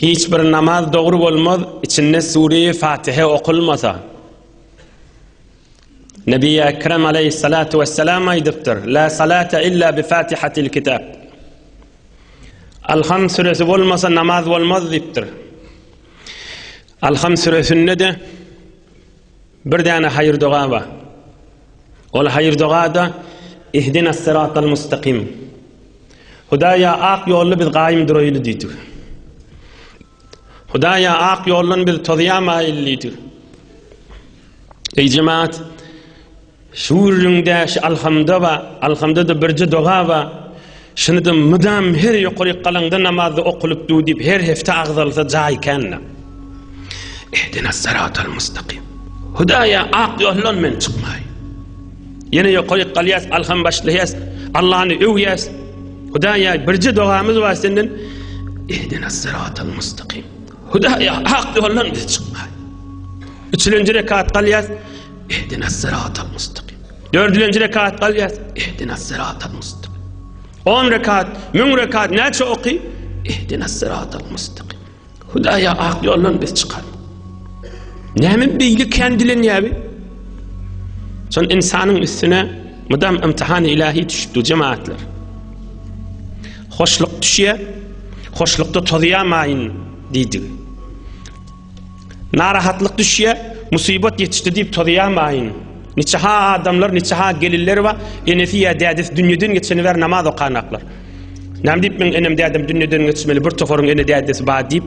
Hiç bir namaz dogry bolmaz, içinde sure-i Fatihe okulmasa. Nebi Ekrem aleyhissalatu vesselam aýdypdyr, La salate illa bi Fatihatil kitab. Alham süresi bolmasa namaz bolmaz diýipdir. Alham süresinde-de bir däne haýyr doga bar. Ol haýyr doga-da Ihdinas sıratal mustakim. Hudaýa ak ýolda biz gaýym duraýly diýdik. Hudaýa ak ýoldan biz tozýamaýly diýdik. Eý jemaat, şu gürrüňde şu alhamda ba, alhamda da birje doga ba. Şuny da mydam her ýokaryk galaňda namazda okulyp du diýip her hepde agzalsa jaý kände. Ihdinas sıratal mustakim. Hudaýa ak ýoldan men çykmaý. Ýene ýokaryk galýas, alham başlaýas, Allany öwýäs. Hudaýa birje dogamyz bar senden. Ihdinas sıratal mustakim. Hudaýa hak ýoldan biz çykmaý. Üçülenji rekat galýas. Ihdinas sıratal mustakim. Dördülenji rekat galýas. Ihdinas sıratal mustakim. 10 rekat, 1000 rekat näçe oky? Ihdinas sıratal mustakim. Hudaýa ak ýoldan biz çykar. Näme beýle kän dilenýäbi? Şon insanyň üstüne mydam imtihan ilahi düşüpdi jemaatlar. Hoşluk düşýär, hoşlukda tozýamaýyn diýdi. Narahatlyk düşýär, musibat ýetişdi diýip tozýamaýyn. Niçe ha adamlar, niçe ha gelinler bar, enesi ýa dädesi dünýeden geçeni bäri namaz okanaklar. Näme diýip meň enem dädem dünýeden geçmeli bir toparyň ene dädesi bar diýip.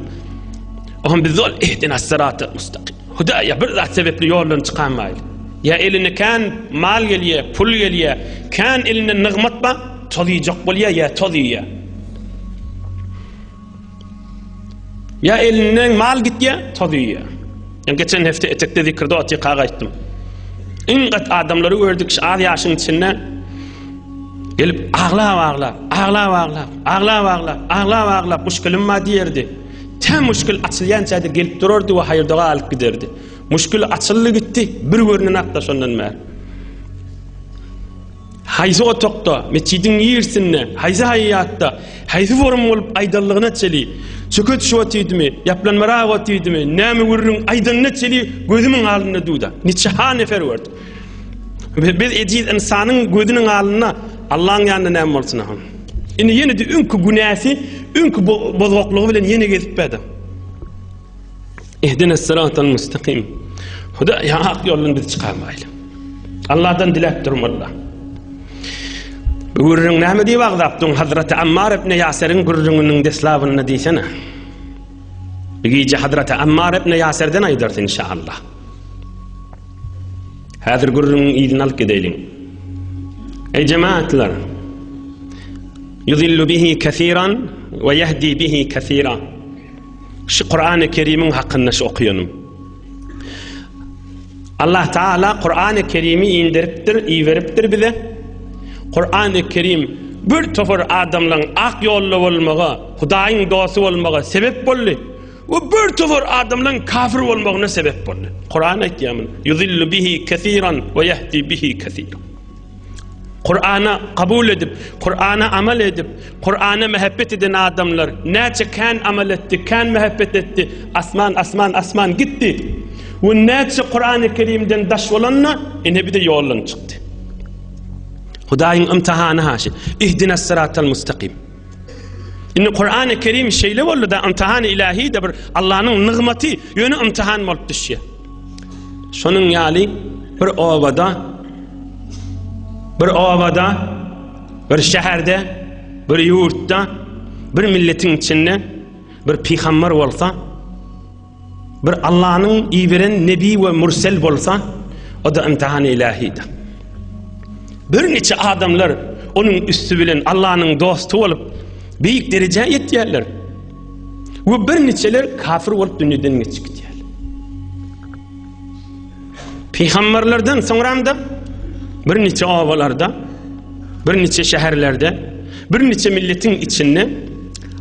Oňa biz ol ihdinas sıratal mustakim. Hudaýa bir zat sebäpli ýoldan çykanmaýly. Ýa eline kän mal gelýär, pul gelýär, kän elinde nygmat bar, tozyjak bolýar ýa tozyýar. Ýa elinden mal gitýär, toz iýýär. Men geçen hepde etekde zikirde otyrka gaýtdym. Iň gat adamlary gördük, şu az ýaşyň içinde gelip aglap aglap, aglap aglap, aglap aglap, aglap aglap muşkilim bar diýerdi. Tä muşkil açylýança-da gelip durardy we haýyr-doga alyp giderdi. Muşkil açyldy gitdi, bir görnen akda şondan bäri. Haýsy otagda, metjidiň nirsinde, haýsy haýýatda, haýsy forum bolup aýdanlygyna çeli, çöke düşüp otydymy, ýaplanmarak otydymy, näme gürrüň aýdanyna çeli gözümiň alnynda duda. Niçe-ha nefer gördüm. Biz ejiz ynsanyň gözüniň alnynda Allaň ýanynda näme bolsun ahun. Indi ýene-de öňki günäsi, öňki bozgaklygy bilen ýene gezip bäde. Ihdines sıratal mustakim. Hudaý hak ýoldan bizi çykarmaýly. Allahdan diläp durmaly. Bu gürrüň näme diýip agzapdyň Hazreti Ammar ibn Ýaseriň gürrüňiniň deslabynda diýsene. Bu gije Hazreti Ammar ibn Ýaserden aýdarys inşallah. Häzir gürrüňiň yzyny alyp gideýliň. Eý jemaatlar! Yuzillu bihi kesiran we yehdi bihi kesira. Şu Kur'an-ı Kerim'iň hakynda şu okuýanym. Allah Teala Kur'an-ı Kerim'i indiripdir, iberipdir bize. Kur'an-ı Kerim bir topar adamlaryň ak ýolda bolmaga, Hudaýyň dosty bolmaga sebep boldy. We bir topar adamlaryň kafir bolmagyna sebep boldy. Kur'an aýtýar muny. Yuzillu bihi kesiran we yehdi bihi kesiran. Kur'ana kabul edip, Kur'ana amal edip, Kur'ana mähebbet eden adamlar näçe kän amal etdi, kän mähebbet etdi, asman, asman, asman gitdi. We näçe Kur'an-ı Kerimden daş bolanda, ine bir de ýoldan çykdy. Hudaýyň imtihany haşy. Ihdinas sıratal mustakim. Indi Kur'an-ı Kerim şeýle boldy da imtihan ilahi de bir Allah'nyň nygmaty, ýöne imtihan bolup düşýär. Şonuň ýaly bir obada bir obada bir şäherde bir ýurtda bir milletiň içinde bir pygamber bolsa bir Allah'nyň iberen nebi we mursel bolsa o da imtihan ilahidir. Bir niçe adamlar onuň üsti bilen Allah'nyň dosty bolup beýik derejä ýetýärler. We bir niçeler kafir bolup dünýeden geçip gidýär. Pygamberlerden soňram da bir niçe obalarda, bir niçe şäherlerde, bir niçe milletiň içinde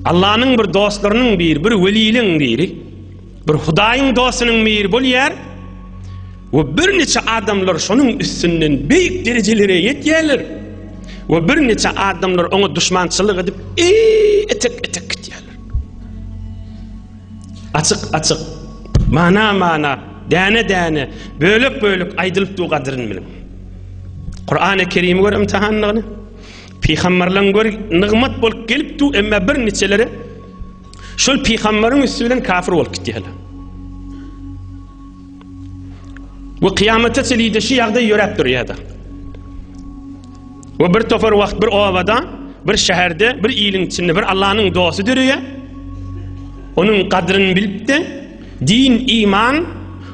Allah'nyň bir dostlarynyň biri, bir weliliň biri, bir Hudaýyň dostunyň biri bolýar. We bir niçe adamlar şonuň üstünden beýik derejelere ýetýärler. We bir niçe adamlar oňa duşmançylyk edip, etek-etek gitýärler. Açyk-açyk, mana-mana, däne-däne, bölek-bölek aýdylyp dur gadyryn biliň. Kurany Kerimi gör imtihanlygyny. Pygamberleň gör nygmat bolup gelip dur, emma bir niçeleri şol pygamberiň üsti bilen kafir bolup gitýärler. We kyýamata çenli şu ýagdaý ýöräp durýar-da. We bir topar wagt bir obada, bir şäherde, bir iliň içinde bir Allanyň dosty döreýär. Onuň gadryny bilip-de, din, iman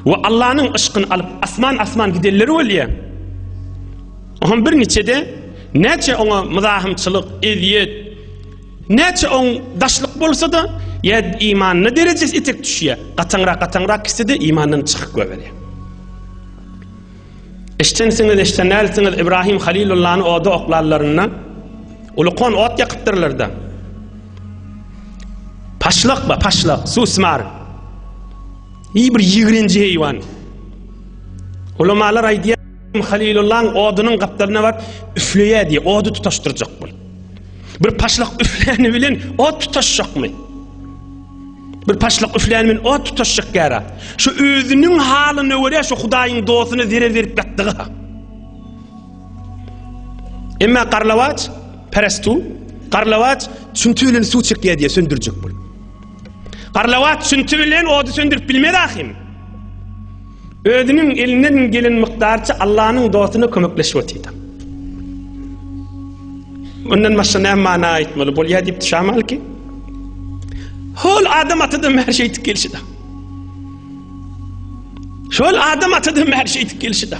we Allanyň yşkyny alyp asman-asman gidenleri bolýar. Oňam bir niçede näçe oňa myzahymçylyk, ezýet, näçe oň daşlyk bolsa-da, ýa imanyna derejesi etek düşýär. Gataňrak-gataňrak gitse-de imandan çykyp goýberýär. Eşdensiňiz, eşden dälsiňiz, Ibrahim Halilullany oda oklanlarynda ulukon ot ýakypdyrlar-da. Paşlak ba, paşlak, susmar. Iý bir ýigrenji heýwan. Ulamalar aýdýar, Halilullaň odunyň gapdalyna baryp üfleýär diýýär, ody tutaşdyrjak bolup. Bir paşlak üfläni bilen ot tutaşjakmy? Bir paşlak üfläni bilen ot tutaşjak ýara. Şu özüniň halyna görä şu Hudaýyň dostuna zerer berip ýatdygy. Emma garlawaç, perestu, garlawaç çünti bilen suw çekýär diýe söndürjek bolup. Garlawaç çünti bilen ody söndürip bilmez ahim. Özüniň elinden gelen mukdarça Allanyň dostuna kömekleşip otyrdy. Ondan başga näme mana aýtmaly bolýar diýip Şamalki. Hol adam atadan bäri şeýtip gelşi-de. Şol adam atadan bäri şeýtip gelşi-de.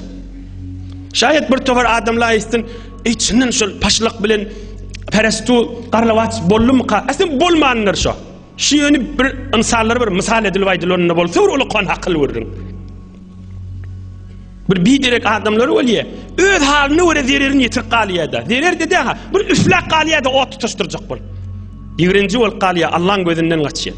Şaýat bir topar adamlar aýtsyn, Eý çyndan şol paşlak bilen perestu garlawaç boldumyka? Aslynda bolmandyr şo. Şu ýöne bir ynsanlara bir mysal edilip aýdylanynda bolsa bir ulakan akyl görüň. Bir biderek adamlar bolýar. Öz halyna görä zererini ýetirip galýar-da. Zerer de ha, bir üfläp galýar-da ot tutaşdyrjak bolup. Ýigrenji bolup galýar, Allaň gözünden gaçýar.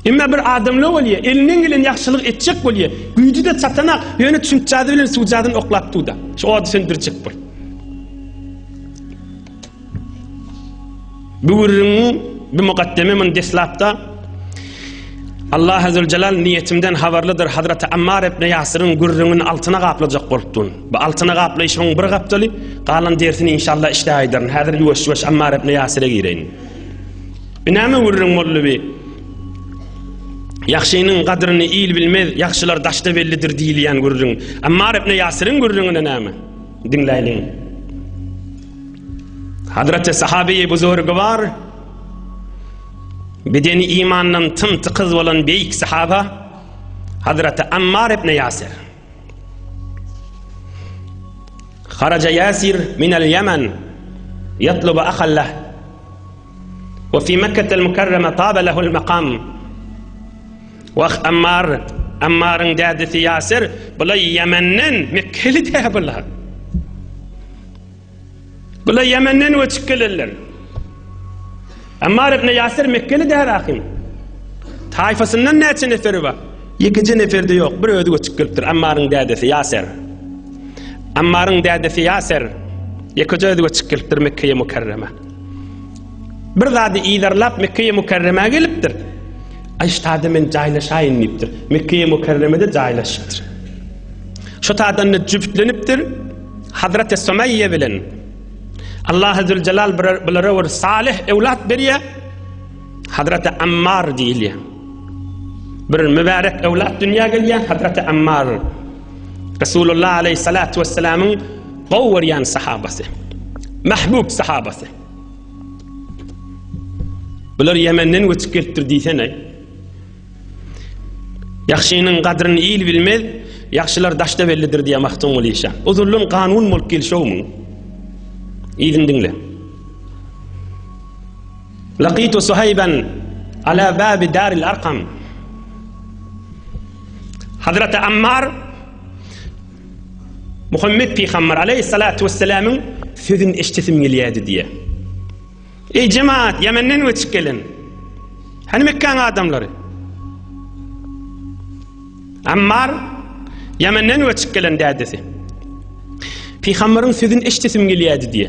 Emma bir adamlar bolýar, elinden gelen ýagşylyk etjek bolýar. Güýji-de çatanak, ýöne çüňkjazy bilen suwjazyny oklap dur-da. Şu ody söndürjek bolup. Bu gürrüňiň bu mukaddeme mun deslapda Allah Zülcelal niýetimden habarlydyr Hazreti Ammar ibn Ýasyryň gürrüňini altyna gaplajak bolupdyn. Bu altyna gaplaýşymyň bir gapdaly, galan dersini inşallah işde aýdaryn. Häzir ýuwaş-ýuwaş Ammar ibn Ýasyra gireýin. Bu näme gürrüň boldy bi? Ýagşynyň gadryny il bilmez, ýagşylar daşda bellidir diýilýän gürrüň. Ammar ibn Ýasyryň gürrüňine näme? Diňläýliň. Hazreti sahabeýi buzurgywar bedeni imandan tym-tykyz bolan beýik sahaba Hazreti Ammar ibn Ýasir. Haraja Ýasir minel Ýemen ýatlubu ahan leh we fi Mekketel Mukerreme tabe lehul mekam. Wah Ammar, Ammaryň dädesi Ýasir, bula Ýemenden, Mekgeli dä bular. Bular Ýemenden göçüp gelenler. Ammar ibn Ýasir Mekgeli däl ahym. Taýfasyndan näçe neferi bar? Ýekeje neferi-de ýok, bir özi göçüp gelipdir. Ammaryň dädesi Ýasir. Ammaryň dädesi Ýasir ýekeje özi göçüp gelipdir Mekgeýe Mükerreme. Bir zady yzarlap Mekgeýe Mükerremä gelipdir. Aý ştada men jaýlaşaýyn diýipdir. Mekgeýe Mükerremede jaýlaşypdyr. Şu tadan jübtlenipdir. Hazreti Sumeýýe bilen Allahy Züljelal bulara bir salyh ewlat berýär. Hazreti Ammar diýilýär. Bir mübärek ewlat dünýä gelýär, Hazreti Ammar. Resulullah aleyhissalatu vesselamyň gowy görýän sahabasy. Mahbub sahabasy. Bular Ýemenden göçüp gelipdir diýsene. Ýagşynyň gadryny il bilmez, ýagşylar daşda bellidir diýýär Magtymguly şa. Uzuldan kanun bolup gelşogmyň? Yzyny diňle. Laqitu Suhayban ala babi daril Arkam. Hazreti Ammar Muhammed Pygamber aleyhissalatu vesselamyň sözüni eşitesim gelýärdi diýýär. Eý jemaat, Ýemenden göçüp gelen. Hany Mekgäň adamlary? Ammar Ýemenden göçüp gelen dädesi. Pygamberiň sözüni eşitesim gelýärdi diýe.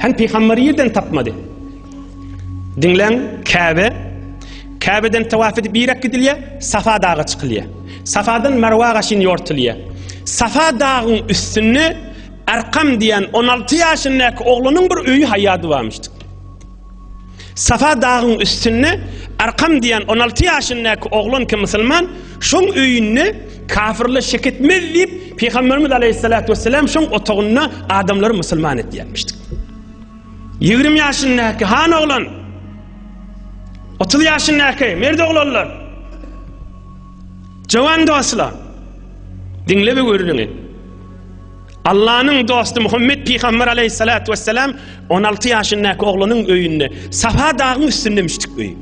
Hany pygamberi ýerden tapmady. Diňläň, Käbe. Käbeden tawaf edip irek gidilýär, Safa daga çykylýar. Safadan Marwa gaşyn ýortulýar. Safa dagyň üstünde Arkam diýen 16 ýaşyndaky oglanyň bir öýi haýady barmyşdyk. Safa dagyň üstünde Arkam diýen 16 ýaşyndaky oglan ki musulman, şoň öýünde kafirler şek etmez diýip, Pygamberimiz aleyhissalatu vesselam şoň otagynda adamlary musulman etýärmişdik. 20 ýaşyndaky han oglan, 30 ýaşyndaky merd oglanlar, jawan dostlar, diňle we görüňi. Allanyň dosty Muhammet pygamber aleýhissalatu wessalam 16 ýaşyndaky oglanyň öýünde Safa dagyň üstünde müşrik öýi.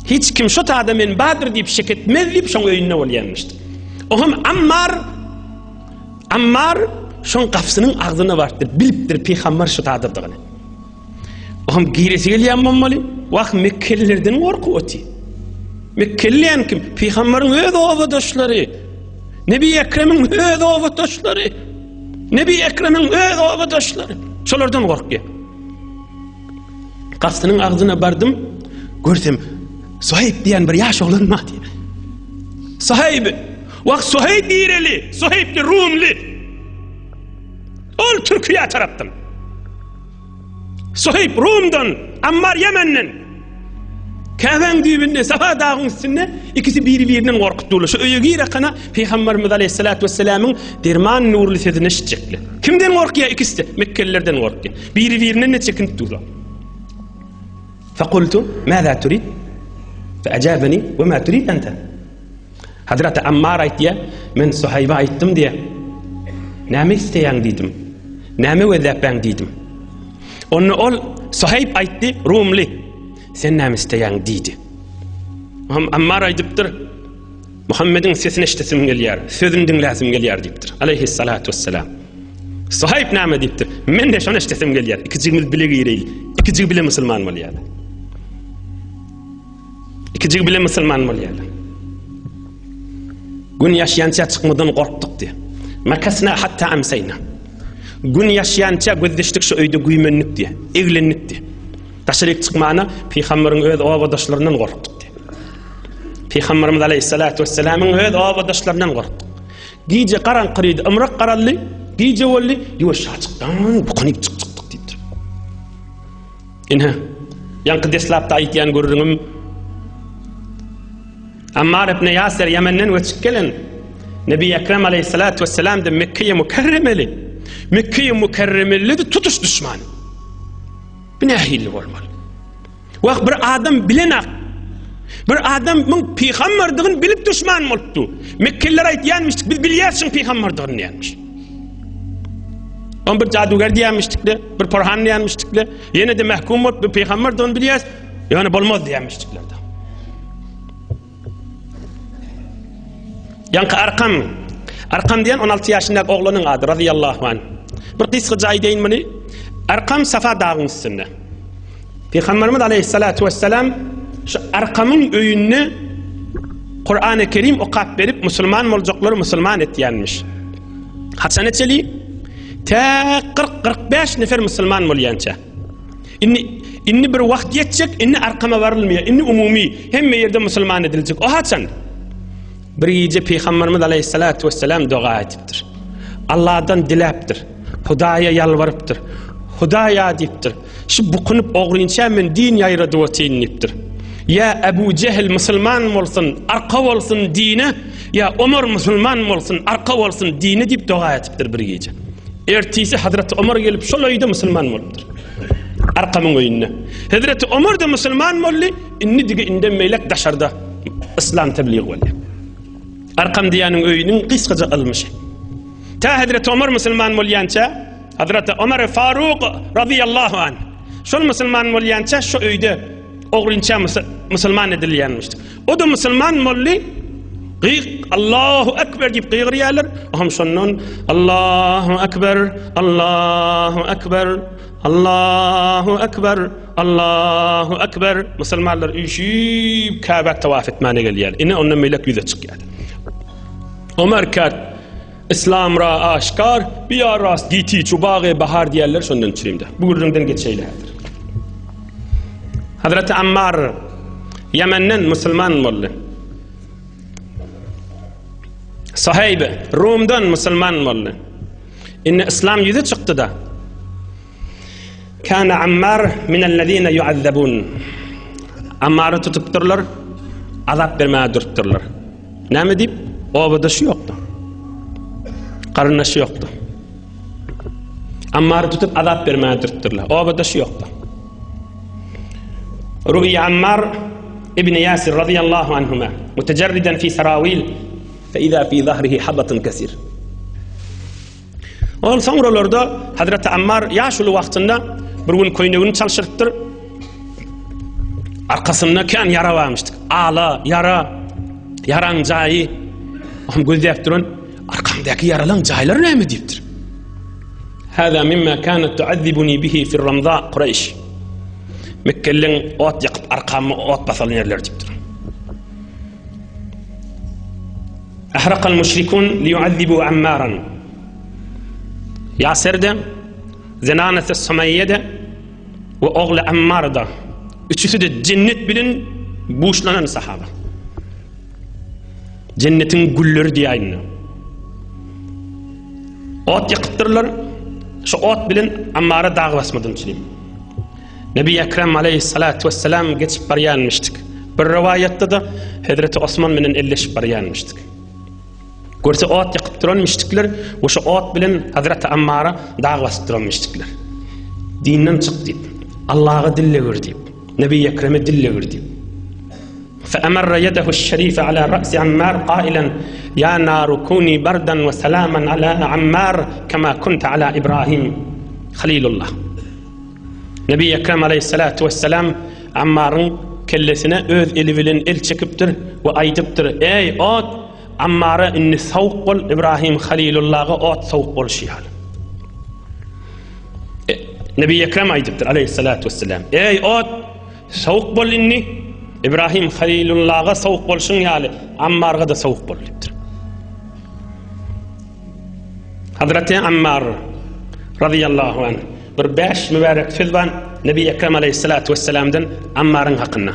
Hiç kim şu tada men bardyr diýip şek etmez diýip şoň öýünde bolýanmyşdy. O hem Ammar Ammar şoň gapysynyň agzyna barypdyr, bilipdir pygamber şu tadyrdygyny. Oňam giresi gelýän bolmaly. Wah, Mekgelilerden gorkup oty. Mekkeli diýen kim? Pygambaryň öz obadaşlary. Nebi Ekremiň öz obadaşlary. Nebi Ekremiň öz obadaşlary. Şolardan gorkýar. Gapysynyň agzyna bardym, görsem Suhaýb diýen bir ýaş oglan bar diýär. Suhaýb, wah Suhaýb nireli? Suhaýb Rumly. Ol Türkiýe tarapdan. Suhaýb Rumdan, Ammar Ýemenden. Käbäň düýbünde, Safa dagyň üstünde ikisi biri-birinden gorkup durlar. Şu öýe girekana Pygamberimiz aleyhissalatu vesselamyň derman nurly sözüni eşitjekler. Kimden gorkýar ikisi-de? Mekkelilerden gorkýar. Biri-birinden de çekinip durlar. Fekultu, Mäzä turid? Feajabeni, Ve ma turid ente? Hazreti Ammar aýtýar, Men Suhaýba aýtdym diýýär. Näme isleýäň diýdim. Näme gözläpbäň diýdim. Onda ol Suhaýb aýtdy, Rumly, sen näme isleýäň diýdi. Hem Ammar aýdypdyr, Muhammediň sesini eşidesim gelýär, sözüni diňläsim gelýär diýipdir. Aleyhissalatu vesselam. Suhaýb näme diýipdir? Men de şony eşidesim gelýär. Ikijigimiz bile gireýli. Ikijigi bile musulman bolýarlar. Ikijigi bile musulman bolýarlar. Gün ýaşýança çykmadan gorkduk diýip. Makasna hatta amsayna. Gün ýaşýança gözleşdik şu öýde güýmendik diýip, eglendik diýip. Daşaryk çykmana pygamberiň öz obadaşlaryndan gorkduk diýip. Pygamberimiz aleyhissalatu vesselamyň öz obadaşlaryndan gorkduk. Gije garaňkyrydy, ymrak garaldy, gije boldy, ýuwaş açykdan bukanyp çyk çykdyk diýipdir. Ine, ýaňky deslapda aýtýan gürrüňim Ammar ibn Ýaser Ýemenden göçüp gelen Nebi Ekrem aleyhissalatu vesselam de Mekke'ye mükerremeli. Mekke'ye mükerremeli de tutuş düşman. Bu nähili bolmaly? Wah bir adam bilenak. Bir adam müň pygamberdigini bilip düşman bolupdy. Mekkeliler aýtýanmyşdyk, biz bilýäris şuň pygamberdigini diýenmiş. On bir jaduger diýenmişdik-de, bir porhan diýenmişdik-de, ýene-de mahkum bolup bir pygamberdigini bilýäris, ýöne bolmaz diýenmişdikler-de. Ýaňky Arkam, Arkam diýen 16 ýaşyndaky oglanyň ady, razyýallahu anh. Bir gysgaça aýdaýyn muny. Arkam Safa dagyň üstünde. Pygamberimiz aleyhissalatu vesselam şu Arkamyň öýünde Kur'an-ı Kerim okap berip musulman boljaklary musulman etýänmiş. Haçana çeli? Tä 40-45 nefer musulman bolýança. Indi indi bir wagt ýetjek, indi arkama barylmaýar. Indi umumy hemme ýerde musulman ediljek. O haçan? Bir gije Pygamberimiz aleyhissalatu vesselam doga edipdir. Allah'dan diläpdir. Hudaýa ýalbarypdyr. Hudaýa diýipdir. Şu bukunyp ogrynça men din ýaýradyp otyryn diýipdir. Ýa Ebu Jehil musulman bolsun, arka bolsun dine, ýa Omar musulman bolsun, arka bolsun dine diýip doga edipdir bir gije. Ertesi Hazreti Omar gelip şol öýde musulman bolupdyr. Arkamyň öýünde. Hazreti Omar da musulman boldy, indi digi inden meýlek daşarda islam tebliğ bolýar. Arkam diýeniň öýüniň gysgaça ylmyşy. Tä Hazreti Omar musulman bolýança, Hazreti Omar Faruk radiyallahu anh şol musulman bolýança şu öýde ogrynça musulman edilýänmişdi. O da musulman boldy. Gyg Allahu ekber diýip gygyrýarlar. Ohm şondan Allahu ekber, Allahu ekber, Allahu ekber, Allahu ekber. Musulmanlar üýşüp Käbä tawaf etmäne gelýär. Ine ondan melek ýüze çykýar. Omar kat Islam ra aşkar, biýa rast giti çubagy bahar diýerler şondan çürimde. Bu gürrüňden geçeýli häzir. Hazreti Ammar. Ýemenden musulman boldy. Suheýb Rumdan musulman boldy. Indi yslam ýüze çykdy-da. Kana Ammar minellezine yuazzabun. Ammary tutupdyrlar, azap bermäge durupdyrlar. Näme diýip? Obadaşy ýokdy. Garyndaşy ýokdy. Ammary tutup azap bermäge durupdyrlar. Obadaşy ýokdy. Ru'ya Ammar ibn Yasir radiyallahu anhuma mutajarridan fi sarawil fa iza fi zahrihi habatun kasir. Ol soňralarda Hazreti Ammar ýaşuly wagtynda bir gün köýnegini çalşyrypdyr. Arkasynda kän ýara barmyşdyk. Ala, ýara, ýaraň jaýy. Ohm gözläp duran arkamdaky ýaralaň jaýlary näme diýipdir. Hada mimma kanat tuazzibuni bihi fi ramza Qurayş. Mekkelliň ot ýakyp arkamy ot basalan ýerler diýipdir. Ahrakal müşrikun liyuazzibu Ammaran. Ýaser-de, zenanasy Sumeýe-de we ogly Ammar-da üçüsi-de jennet bilen buşlanan sahaba. Jennetiň gülleri diýäýin. Ot ýakypdyrlar. Şu ot bilen Ammara dag basmadan üçin. Nebi Ekrem aleýhissalatu wessalam geçip barýanmyşdyk. Bir rowaýatda-da Hezreti Osman bilen elleşip barýanmyşdyk. Görse ot ýakyp duran müşrikler we şu ot bilen Hazreti Ammara dag basyp duran müşrikler. Dinden çyk diýip, Allaha dille gir diýip, Nebi Ekreme dille gir diýip. Feemerre yedehu şerife ala ra'si Ammar qailen ya naru kuni bardan we selaman ala Ammar kema kunte ala İbrahim Halilullah. Nebi Ekrem aleýhissalatu wessalam Ammaryň kellesine öz eli bilen el çekipdir we aýdypdyr, Eý, ot, Ammara indi sowuk bol, Ibrahim Halilullaga ot sowuk bolşy ýaly. E, Nebi Ekrem aýdypdyr aleýhissalatu wessalam, Eý, ot, sowuk bol indi, Ibrahim Halilullaga sowuk bolşuň ýaly, Ammarga-da sowuk bol diýipdir. Hazreti Ammar radiyallahu anh bir bäş mübärek söz bar Nebi Ekrem aleyhissalatu vesselam'dan Ammar'ın hakynda.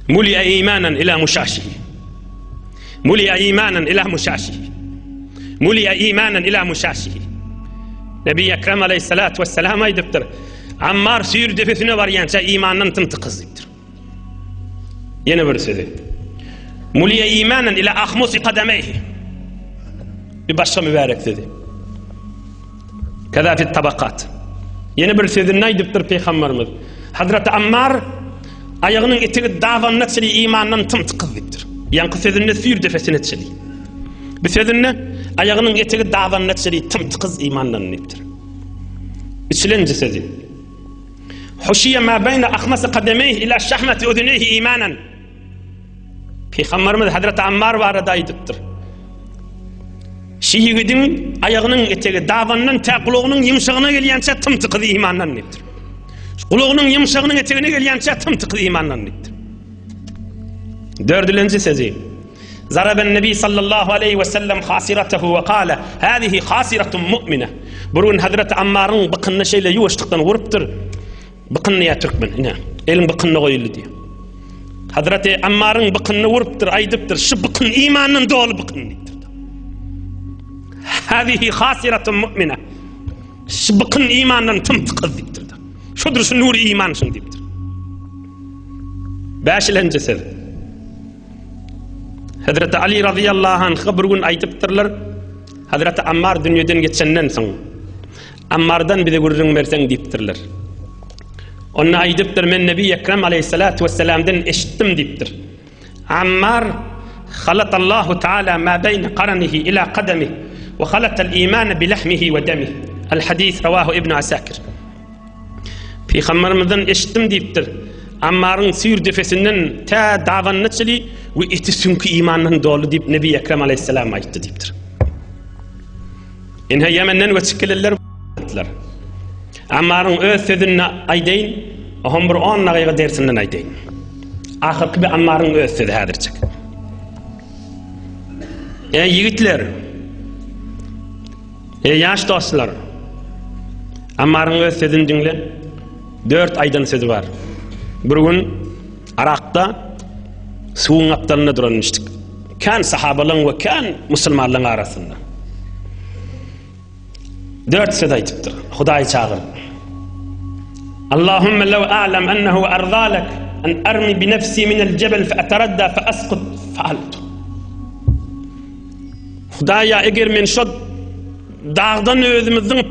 Muli'a imanan ila muşaşihi. Muli'a imanan ila muşaşihi. Muli'a imanan ila muşaşihi. Nebi Ekrem aleyhissalatu vesselam aýdypdyr. Ammar süýr depesine barýança imandan tym-tykyz diýipdir. Ýene bir sözi. Muliye imanen ila ahmusi kademeyhi. Bir başga mübarek sözi. Kaza fit tabakat. Ýene bir sözünde aýdypdyr Peygamberimiz. Hazreti Ammar aýagynyň etegi dabanyna çenli imandan tym-tykyz diýipdir. Ýaňky sözünde süýr defesine çenli. Bu sözünde aýagynyň etegi dabanyna çenli tym-tykyz imandan diýipdir. Üçülenji sözi. Huşiýe ma beýne ahmasi kademeýhi ila şahmati uzuneýhi imanan. Pygamberimiz Hazreti Ammar barada aýdypdyr. Şi ýigidiň aýagynyň etegi dabandan tä gulagynyň ýumşagyna gelýänçä tym-tykyz imandan diýipdir. Gulagynyň ýumşagynyň etegine gelýänçä tym-tykyz imandan diýipdir. Dördülenji sözi. Zaraben Nebi sallallahu aleýhi we sellem hasiratehu we kale, Hâzihi hasiratun mu'mine. Bir gün Hazreti Ammaryň bykynyna şeýle ýuwaşlykdan urupdyr. Bykyn diýýär türkmen, ine, eliň bykynyna goýuldy diýýär. Hazreti Ammaryň bykynyna urupdyr, aýdypdyr, şu bykyn imandan doly bykyn diýipdir. Hâzihi hasiratun mu'mine. Şu bykyn imandan tym-tykyz diýipdir. Şudur şu nury iman şuň diýipdir. Bäşilenji söz. Hazreti Ali radıyallahu anh'a bir gün aýdypdyrlar, Hazreti Ammar dünýeden geçenden soň, Ammardan bize gürrüň berseň diýipdirler. Onda aýdypdyr, men Nebi Ekrem aleyhissalatu vesselam'dan eşitdim diýipdir. Ammar halatallahu taala ma beýne qaranihi ila qadamihi we halatal iman bi lahmihi we demihi. Al hadis rawahu Ibn Asakir. Pygambermizden eşitdim diýipdir. Ammaryň süýr defesinden tä dabanyna çenli we eti süňki imandan doly diýip Nebi Ekrem aleyhisselam aýtdy diýipdir. Ine Ýemenden göçüp gelenler aýtdylar. Ammaryň öz sözünde aýdaýyn, oňam bir 10 dagyga dersinden aýdaýyn. Ahyrky bir Ammaryň öz sözi häzirçik. Eý ýigitler! Eý ýaş dostlar! Ammaryň öz sözüni diňle. Dört aýdan sözi bar. Bir gün. Yrakda suwuň gapdalynda duranmyşdyk. Kän sahabalaryň we kän musulmanlaryň arasynda. Dört söz aýdypdyr. Hudaýy çagyryp. Allahümme lew a'lem ennehu arzalek en armi bi nefsi minel jebel fe eteredda fe askut faaltu. Hudaýa eger men şo dagdan özümi zyňyp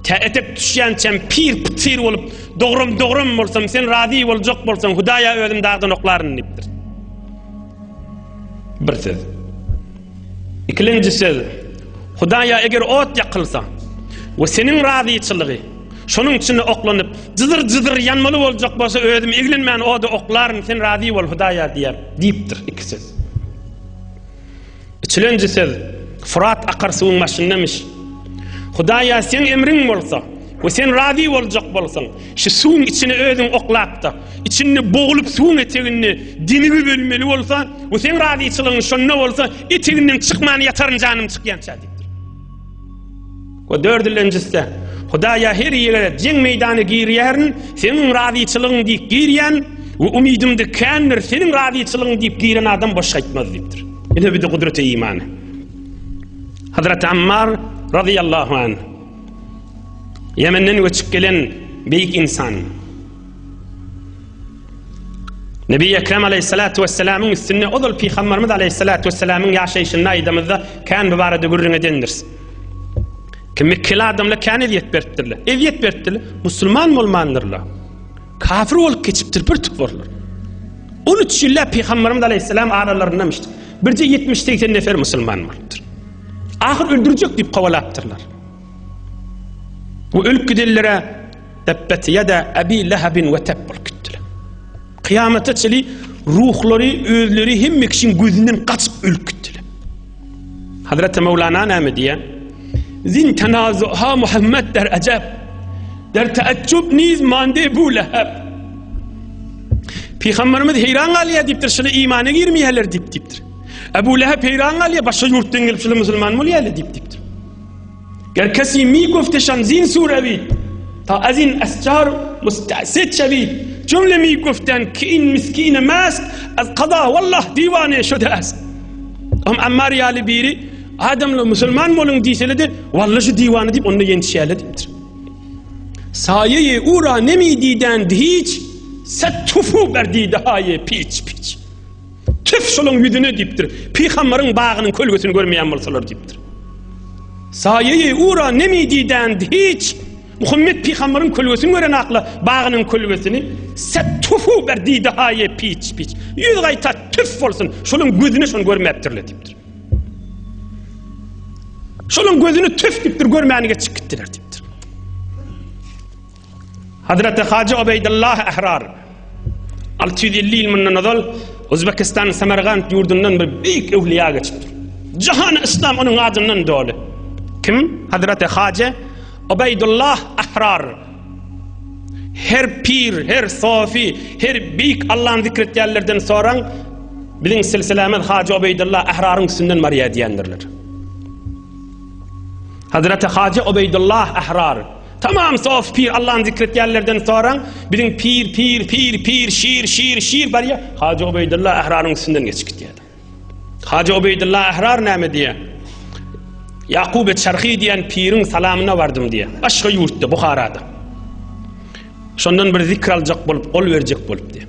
tä etek düşýänçäm pir pytyr bolup dogram dogram bolsam sen razy boljak bolsaň Hudaýa özüm dagdan oklaryn diýipdir. Bir söz. Ikilenji söz, Hudaýa eger ot ýakylsa we Seniň razyçylygy şonuň içinde oklanyp, jyzyr-jyzyr ýanmaly boljak bolsa, özüm eglenmän oda oklaryn, Sen razy bol, Hudaýa diýer, diýipdir. Iki söz. Üçülenji söz, Fyrat akar suwuň başyndamyş. Hudaýa Seň emriň bolsa we Sen razy boljak bolsaň, şu suwuň içine özüň oklap-da, içinde boglup suwuň eteginde demigip ölmeli bolsa we Seň razyçylygyň şonda bolsa, eteginden çykman ýataryn janym çykýança diýipdir. We dördülenjisi-de, Hudaýa her ýere jeň meýdana girýärin, Seniň razyçylygyň diýip girýän we umydym-da kändir, Seniň razyçylygyň diýip giren adam boş gaýtmaz diýipdir. Ine bir-de gudrat-y imany. Hazreti Ammar razyýallahu anh Ýemenden göçüp gelen beýik insan. Nebi Ekrem aleyhissalatu vesselamyň üstünde ozal Pygamberimiz aleyhissalatu vesselamyň ýaşaýşynda aýdamyzda kän bu barada gürrüň edendiris. Ki Mekgeli adamlar kän ezýet beripdirler. Ezýet beripdirler, musulman bolmandyrlar. Kafir bolup geçipdir bir toparlar. 13 ýyllap Pygamberimiz aleyhissalam aralaryndamışdyr. Birje 70-80 nefer musulman bolupdyr. Ahyr öldürjek diýip kowalapdyrlar. Bu ölüp gidenlere Tebbet ýada Abi Lahabin we teb bolup gitdiler. Kyýamata çenli ruhlary özleri hemme kişiň gözünden gaçyp ölüp gitdiler. Hazreti Mevlana näme diýýär? Zin tenazuha Muhammed der ejeb. Der teaccub niz mande bu leheb. Peygamberimiz heýran galýar diýipdir, şuny imana girmeýärler diýip diýipdir. Ebu Leheb heýran galýar, başga ýurtdan gelip şular musulman bolýarlar diýip diýipdir. Ger kesi mi gofteşan zin surewi ta azin escar mustasit şewi cümle mi goften ki in miskine mest az kaza wallah diwane şude est. Am Ammar ýaly biri adamlar musulman boluň diýsele-de walla şu diwana diýip onda ýençýärler diýipdir. Saýeýi ura nemi diýdändi hiç set tufu ber diýdi haýe piç piç. Tüf şolaň ýüzüne diýipdir. Pygambaryň bagynyň kölgesini görmeýän bolsalar diýipdir. Saýeýi ura nemi diýdändi hiç. Muhammet pygambaryň kölgesini gören akla bagynyň kölgesini set tufu ber diýdi haýe piç piç. Ýüz gaýta tüf bolsun. Şolaň gözüne şony görmäpdirler diýipdir. Şolaň gözüne tüf diýipdir, görmäni geçip gitdiler diýipdir. Hazreti Hajy Ubeýdullah Ehrar 650 ýyl mundan ozal Uzbekistan Samarkand ýurdundan bir beýik öwliýa geçipdir. Jahany Islam onuň adyndan doly. Kim? Hazreti Hajy Ubeýdullah Ehrar. Her pir, her sofi, her beýik Allahny zikretýänlerden soraň, biziň silsilämiz Hajy Ubeýdullah Ehraryň üstünden barýar diýendirler. Hazreti Hajy Ubeýdullah Ehrar Tamam sof pir Allahny zikretýänlerden soraň, biziň pir pir pir pir şir şir şir barýa, Hajy Ubeýdullah Ehraryň üstünden geçip gitýär. Hajy Ubeýdullah Ehrar näme diýýär? Ýakub Çarhy diýen piriň salamyna bardym diýýär. Başga ýurtda, Buharada. Şondan bir zikr aljak bolup, gol berjek bolup diýýär.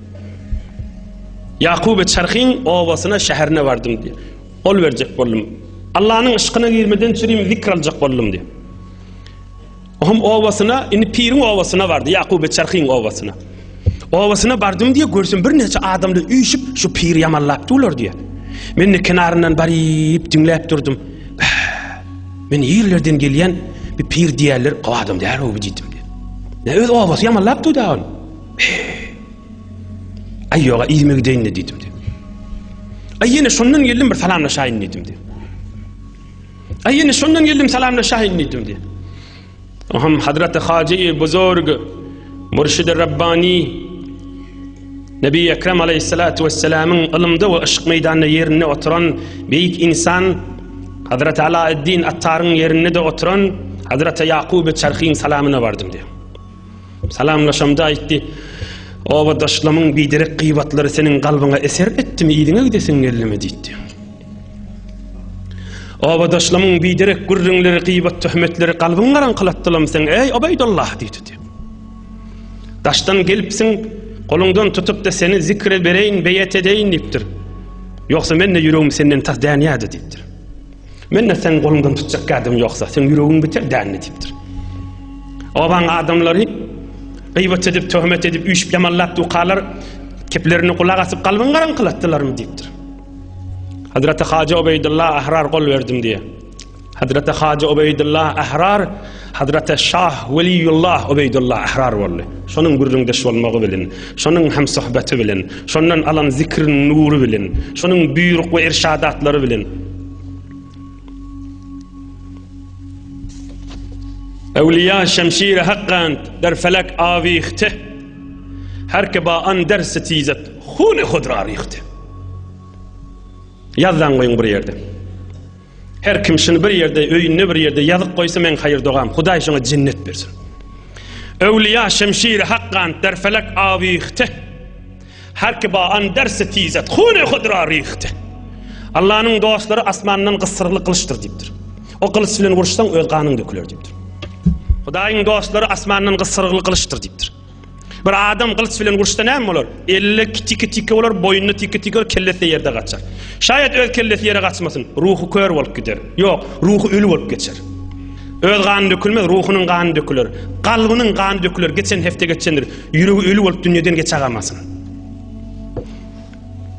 Ýakub Çarhyň obasyna, şäherine bardym diýýär. Gol berjek boldum. Allanyň yşkyna girmeden çürim zikr aljak boldum diýýär. Ohm obasyna, indi piriň obasyna bardy, Ýakuby Çarhyň obasyna. Obasyna bardym diýe, görsem birnäçe adamlar üýşüp şu piri ýamanlap durlar diýe. Men de kenaryndan baryp diňläp durdum. Bäh, men ýerlerden gelýän bir pir diýerler, gowy adam däl o diýdim diýe. Ne öz obasy ýamanlap durdy ol. Aý ýoga yzyma gideýin diýdim diýe. Aý ýene şondan geldim bir salamlaşaýyn diýdim diýe. Aý ýene şondan geldim salamlaşaýyn diýdim diýip. Oham Hazreti Hajy Buzurg Murşid-i Rabbani Nebi Ekrem aleyhissalatu vesselamyň ylymda we yşk meýdanynda ýerinde oturan beýik insan Hazreti Alaeddin Attaryň ýerinde-de oturan Hazreti Ýakuby Çarhyň salamyna bardym diýip. Salamlaşamda aýtdy. Obadaşlamyň biderek gyýbatlary seniň kalbyňa eser etdimi, yzyňa gidesiň geldimi diýdi. Obadaşlamyň biderek gürrüňleri, gyýbat töhmetleri kalbyňy garaňkylatdylam seň, eý Obeýdullah diýdi. Daşdan gelipsiň, goluňdan tutup-da seni zikre bereýin, beýet edeýin diýipdir. Ýogsa men-de ýüregim senden tas dänýärdi diýipdir. Men-de seň goluňdan tutjak gädim ýogsa, seň ýüregiň biter dändi diýipdir. Obaň adamlary gyýbat edip, töhmet edip, üýşüp ýamanlap dukalar keplerini gulak asyp kalbyňy garaňkylatdylarmy diýipdir. Hazreti Hajy Obeýdullah Ahrar gol berdim diýe. Hazreti Hajy Obeýdullah Ahrar Hazreti Şah Weliýullah Obeýdullah Ahrar boldy. Şonuň gürrüňdeş bolmagy bilen, şonuň hem sohbeti bilen, şondan alan zikrin nury bilen, şonuň buýruk we irşadatlary bilen Ewliýa şemşiri hakkant der felek awihte Her ke ba an der setizet hune hud ra rihte Ýazdan goýuň bir ýerde. Her kim şuny bir ýerde, öýünde bir ýerde ýazyp goýsa meň haýyr dogam. Hudaý şoňa jennet bersin. Öwliýa şemşiri hakkant der felek awihte Her ki ba an der setizet hune hud ra rihte Allanyň dostlary asmandan gysyrly gylyçdyr diýipdir. O gylyç bilen uruşsaň öz ganyň döküler diýipdir. Hudaýyň dostlary asmandan gysyrly gylyçdyr diýipdir. Bir adam gylyç bilen uruşsa näme bolar? Elli tiki-tiki bolar, boýnuna tiki-tiki bolar, kellesi ýerde gaçar. Şaýat öz kellesi ýere gaçmasyn, ruhy kör bolup gider. Ýok, ruhy öli bolup geçer. Öz gany dökülmez, ruhunyň gany döküler. Kalbynyň gany döküler, geçen hepde geçendir. Ýüregi öli bolup dünýeden geçagamasyn.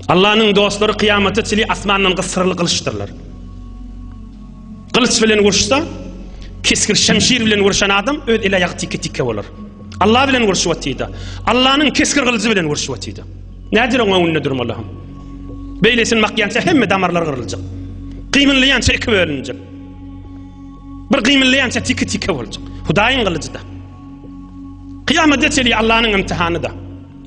Allanyň dostlary kyýamata çili asmandan gysyrly gylyçdyrlar. Gylyç bilen uruşsa, kesgir şemşir bilen uruşan adam öz el-aýagy tike-tike bolar. Allah bilen urşup otyda. Allanyň kesgir gylyjy bilen urşup otyda. Nädir oň öňünde durmaly hem. Beýlesini bakýança hemme damarlar gyryljak. Gymyldaýança iki bölünjek. Bir gymyldaýança tike-tike boljak. Hudaýyň gylyjy-da. Kyýamata çenli Allanyň imtihany-da.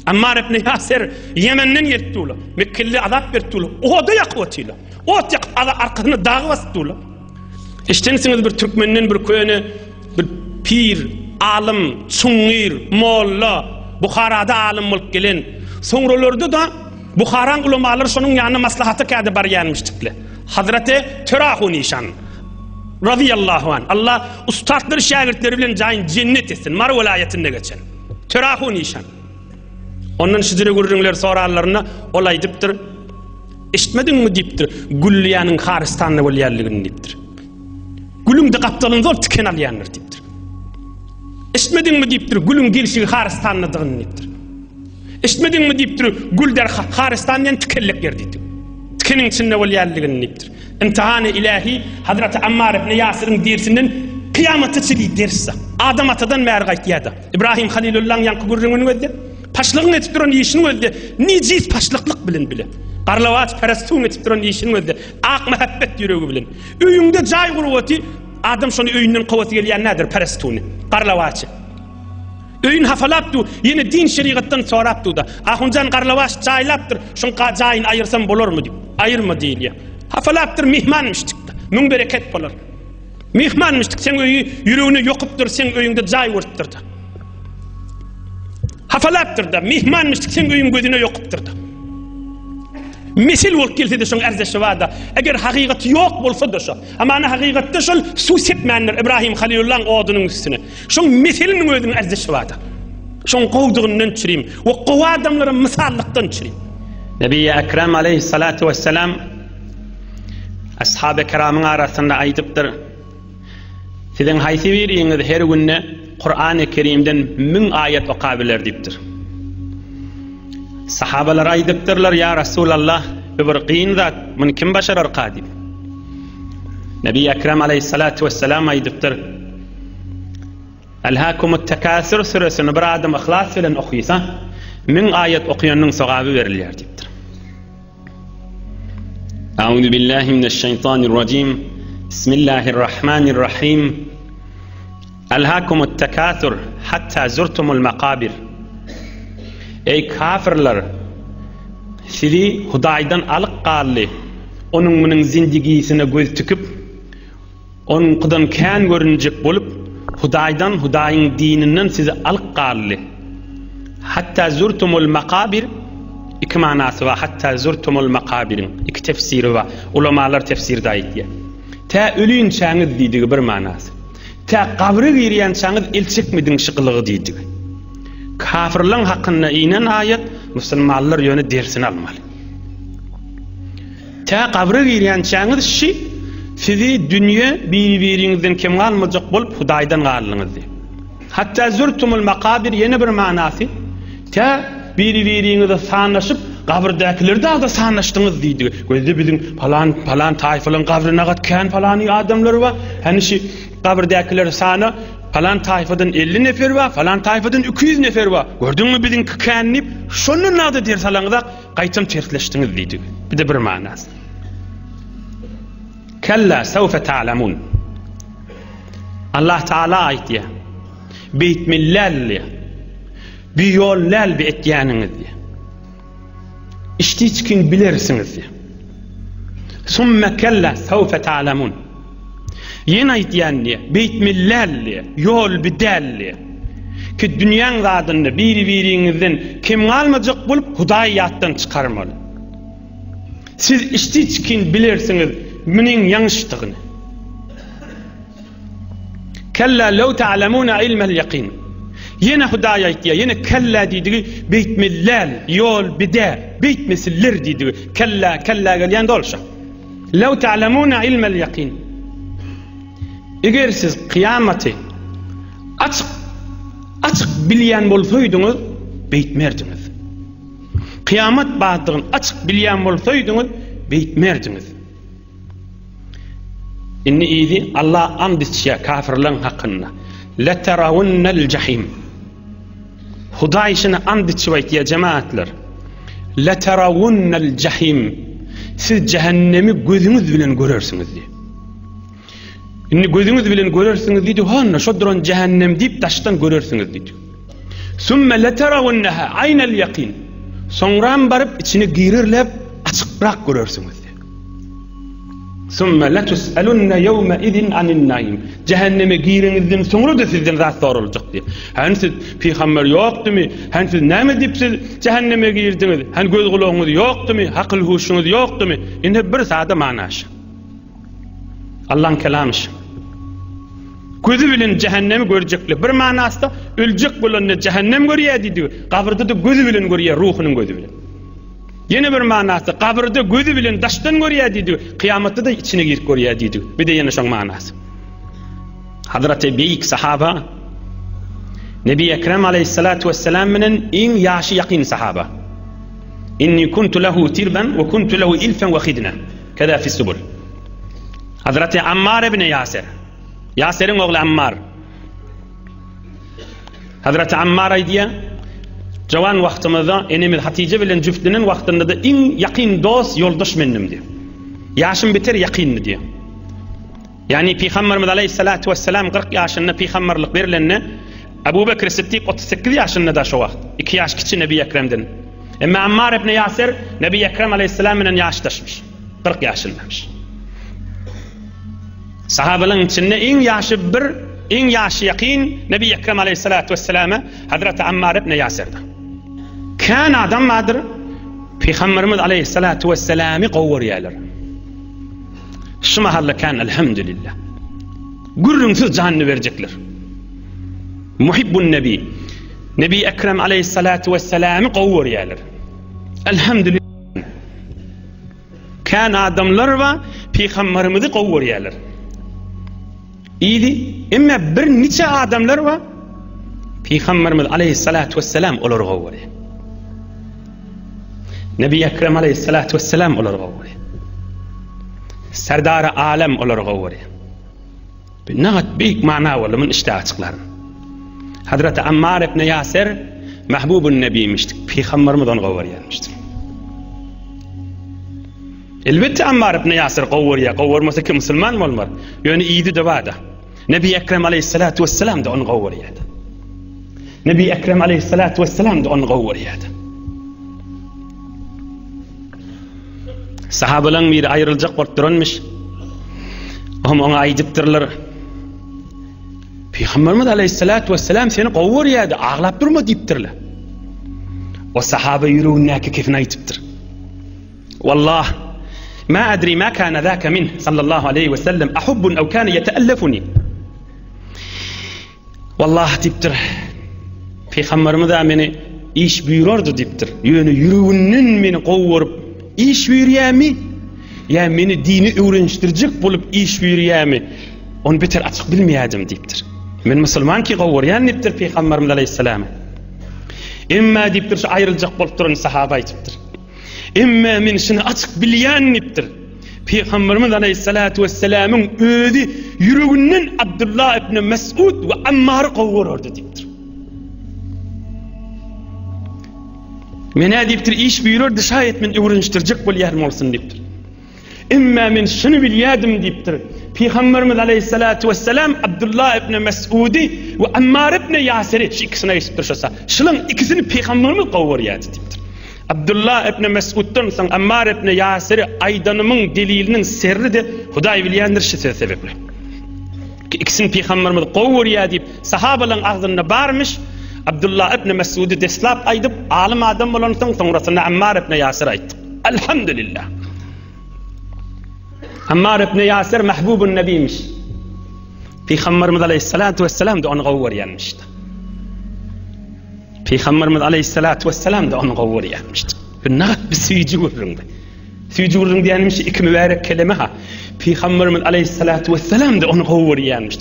Ammar ibn Ýaser Ýemenden gelip durlar. Mekgeli azap berip durlar. Oda ýakyp otyrlar. Ot ýakyp ala arkasyna dag basyp durlar. Eşdensiňiz bir türkmenden bir köne bir pir, alym, çuňňur, molla, Buharada alym bolup gelen. Soňralarda da Buharaň ulamalary şonuň ýanyna maslahata käde barýanmyşdyklar. Hazreti Törahun işan razyýallahu an. Allah ustatlary şägirtleri bilen jaýyn jennet etsin. Mary welaýatynda geçen. Törahun işan. Ondan şijire gürrüňler soranlarynda ol aýdypdyr. Eşitmediňmi diýipdir, Güllüýäniň Harystanda bolýanlygyny diýipdir. Gülüň-de gapdalynda ol tiken alýandyr diýipdir. Eşitmediňmi diýipdir, gülüň gelşigi Harystandadygyny diýipdir. Eşitmediňmi diýipdir, gül der Harystan diýen tikellek ýer diýdi. Tikeniň içinde bolýanlygyny diýipdir. Imtihany ilahi Hazreti Ammar ibn Ýasyryň dersinden kyýamata çenli ders. Adam atadan bäri gaýtýar-da. Ibrahim Halilullaň ýaňky gürrüňini gözle. Paşlygyň edip duran işini gözle. Nejis paşlyklyk bilen bile. Garlawaç perestuň edip duran işini gözle. Ak mähebbet ýüregi bilen. Öýüňde jaý gurup oty, adam şony öýünden kowasy gelýän nädir perestuny, garlawaçy. Öýün hafalap du, ýene din şerigatdan sorap du-da. Ahunjan garlawaç jaýlapdyr, şoň jaýyny aýyrsam bolarmy diýip. Aýyrma diýilýär. Hafalapdyr, myhmanmyşdyk-da. Müň bereket bolar. Myhmanmyşdyk, seň öýi ýüregine ýokupdyr, seň öýüňde jaý gurupdyr-da. Hafalapdyr-da, myhmanmyşdyk, seň öýüň gözüne ýokupdyr-da. Mesel bolup gelse-de şoň ärzeşi bar-da. Eger hakykaty ýok bolsa-da şo. Hamana hakykatda şol suw sepmändir Ibrahim Halilullaň odunyň üstüne. Şoň meseliniň özüniň ärzeşi bar-da. Şoň gowdugyndan çürim we gowy adamlara mysallykdan çürim. Nebi Ekrem aleyhissalatu vesselam Ashab-y kiramyň arasynda aýdypdyr. Siziň haýsy biriňiz her günde Kur'an-ı Kerimden 1000 aýat okabiler diýipdir. Sahabalar aýdypdyrlar, Ýa Rasulallah, bu bir kyn zat, muny kim başararka diýip. Nebi Ekrem aleyhissalatu vesselam aýdypdyr. Elhakumut tekasür süresini bir adam yhlas bilen okysa, 1000 aýat okuyanyň sogaby berilýär diýipdir. Euzu billahi mineşşeýtanirrajim. Bismillahirrahmanirrahim. Elhakumut tekasür hatta zurtumul makabir. Ey kafirler! Sizi Hudaýdan alyk galdy. Onuň munuň zindigisine göz tikip, Onuňkydan kän görünjek bolup, Hudaýdan, Hudaýyň dininden sizi alyk galdy. Hatta zurtumul makabir iki manasy bar. Hatta zurtumul makabiriň iki tefsiri bar. Ulamalar tefsirde aýtýar. Tä ölinçäňiz diýdigi bir manasy. Tä gabra girýänçäňiz el çekmediň şu gylygy diýdigi. Kafirleň hakynda inen aýat, musulmanlar ýöne dersini almaly. Tä gabra girýänçäňiz şi sizi dünýe biri-biriňizden kem galmajak bolup Hudaýdan galdyňyz diýip. Hatda zurtumul makabir ýene bir manasy, tä biri-biriňize sanaşyp gabyrdäkileri dagy-da sanaşdyňyz diýdigi. Gözde biziň palan palan taýfalaň gabry nagat kän palany adamlar bar. Hany şi gabyrdäkileri sana palan taýfadan 50 nefer bar, falan taýfadan 200 nefer bar. Gördüňmi biziňki kän diýip, şondan nada ders alaňyzak gaýtam tersleşdiňiz diýdigi. Bir-de bir manasy. Kella sewfe ta'lemun. Allah Taala aýtýar. Beýtmeli däl diýýär. Bir ýol däl bi etýäniňiz diýýär. Içdi-içgin bilersiňiz diýýär. Summe kella sewfe ta'lemun. Ýene aýtýan diýýär. Beýtmeli däl diýýär. Ýol bi däl diýýär. Ki dünýäň zadynda biri-biriňizden kem galmajak bolup Hudaýy ýatdan çykarmaly. Siz içdi-içgin bilersiňiz munyň ýalňyşdygyny. Kella lew ta'lemuna ilmel ýakin. Ýene Hudaý aýtýar, ýene kella diýdigi beýtmeli däl, ýol bide, beýtmesinler diýdigi. Kella, kella gelýän doly şo. Lew ta'lemuna ilmel ýakin. Eger siz kyýamaty açyk açyk bilýän bolsaýdyňyz, beýtmerdiňiz. Kyýamat bardygyny açyk bilýän bolsaýdyňyz, beýtmerdiňiz. Indi yzy Allah and içýär kafirleň hakynda. Leterawunnel jahim. Hudaý şuny and içip aýtýar jemaatlar. Leterawunnel jahim. Siz cehennemi gözüňiz bilen görersiňiz diýip. Indi gözüňiz bilen görersiňiz diýdi. Hany şo duran cehennem diýip daşdan görersiňiz diýdi. Sümme leterawunneha aynel ýakin. Soňram baryp içine girerläp açykrak görersiňiz. Sümme letus'alunne ýewme izin anin naim. Cehenneme gireňizden soňra-da sizden zat soraljak diýip. Hany siz pygamber ýokdumy? Hany siz näme diýip siz cehenneme girdiňiz? Hany göz gulagyňyz ýokdumy? Hakyl huşuňyz ýokdumy? Indi bir sada mana şu. Allaň kelamy şu. Gözi bilen cehennemi görjekli. Bir manasda öljek bolanda cehennem görýär diýdi. Gabyrda-da gözi bilen görýär, ruhunyň gözi bilen. Ýene bir manasy, gabyrda gözi bilen daşdan görýär diýdi, kyýamatda-da içine girip görýär diýdi. Bir de ýene şoň manasy. Hazreti beýik sahaba Nebi Ekrem aleyhissalatu vesselam bilen iň ýaşy ýakyn sahaba. Inni kuntu lahu tirban we kuntu lahu ilfen we hidna. Keza fi subul. Hazreti Ammar ibn Ýaser. Ýaseriň ogly Ammar. Hazreti Ammar aýdýar, Jawan wagtymyzda enemiz Hatije bilen jüftlenen wagtynda-da iň ýakyn dost, ýoldaş mendim diýýär. Ýaşym beter ýakyndy diýýär. Ýagny Pygamberimiz aleýhissalatu wesselam 40 ýaşynda pygamberlik berlende Abu Bekr Siddik 38 ýaşynda da şo wagt. 2 ýaş kiçi Nebi Ekremden. Emma Ammar ibn Ýaser Nebi Ekrem aleýhissalam bilen ýaşdaşmyş. 40 ýaşyndamyş. Sahabalaryň içinde iň ýaşy bir, iň ýaşy ýakyn Nebi Ekrem aleýhissalatu wesselama Hazreti Ammar ibn Ýaserdir. Kän adam bardyr, Pygamberimiz aleýhissalatu wesselamy gowy görýärler. Şu mahalla kän elhamdülillah. Gürrüňsiz janyny berjekler. Muhibbun Nebi. Nebi Ekrem aleýhissalatu wesselamy gowy görýärler. Elhamdülillah. Kän adamlar bar, pygamberimizi gowy görýärler. Idi, emma bir niçe adamlar bar, pygamberimiz aleyhissalatu vesselam olary gowy görýär. Nebi Ekrem aleyhissalatu vesselam olary gowy görýär. Serdar alem olary gowy görýär. Nagat beýik mana boldy, muny işde açyklaryn. Hazreti Ammar ibn Ýaser Mahbubun Nebimişdi. Pygamberimiz ony gowy görýärmişdi. Elbetde Ammar ibn Ýaser gowy görýär, gowy görmese kim musulman bolmar. Ýöne ýedi-de bar-da. Nebi Ekrem aleyhissalatu vesselam da ony gowy görýärdi. Nebi Ekrem aleyhissalatu vesselam da ony gowy görýärdi. Sahabalaryň biri aýryljak bolup duranmyş. Ohm oňa aýdypdyrlar. Pygamberimiz aleyhissalatu vesselam seni gowy görýärdi, aglap durma diýipdirler. O sahaba ýüregindäki kefini aýdypdyr. Wallah, ma adri ma kana zaka min sallallahu aleyhi we sellem ahubbun ew kana yeteellefuni. Wallah diýipdir. Pygamberimiz-ä meni iş buýrardy diýipdir. Ýöne ýüreginden meni gowy görüp iş buýurýarmy? Ýa meni dini öwrenişdirjek bolup iş buýurýarmy? Ony beter açyk bilmeýärdim diýipdir. Men musulman ki gowy görýän diýipdir Pygamberimiz aleýhissalamy. Emma diýipdir şu aýryljak bolup duran sahaba aýdypdyr. Emma men şuny açyk bilýän diýipdir. Pygamberimiz aleýhissalatu wessalamyň özi ýüreginden Abdullah ibn Mesud we Ammary gowy görerdi diýipdir. Menä diýipdir iş buýrardy şaýat men öwrenişdirjek bolýaryn bolsun diýipdir. Emma men şuny bilýärdim diýipdir. Pygamberimiz aleýhissalatu wessalam Abdullah ibn Mesudi we Ammar ibn Ýasiri şu ikisine geçipdir şosa. Şulaň ikisini pygamberimiz gowy görýärdi diýipdir. Abdullah ibn Mesuddan soň Ammar ibn Ýasiri aýdanymyň deliliniň serri-de Hudaý bilýändir şu söz sebäpli. Ikisini pygamberimiz gowy görýär diýip sahabalaryň agzynda barmyş. Abdullah ibn Mesudi deslap aýdyp, alym adam bolansoň soňrasynda Ammar ibn Ýasir aýtdy. Elhamdülillah. Ammar ibn Ýasir mahbubun nebimiş. Pygamberimiz aleyhissalatu vesselam da ony gowy görýänmiş. Pygamberimiz aleyhissalatu vesselam da ony gowy görýänmiş. Bu nagt bir süýji gürrüň. Süýji gürrüň diýenim şu iki mübärek keleme ha. Pygamberimiz aleyhissalatu vesselam da ony gowy görýänmiş.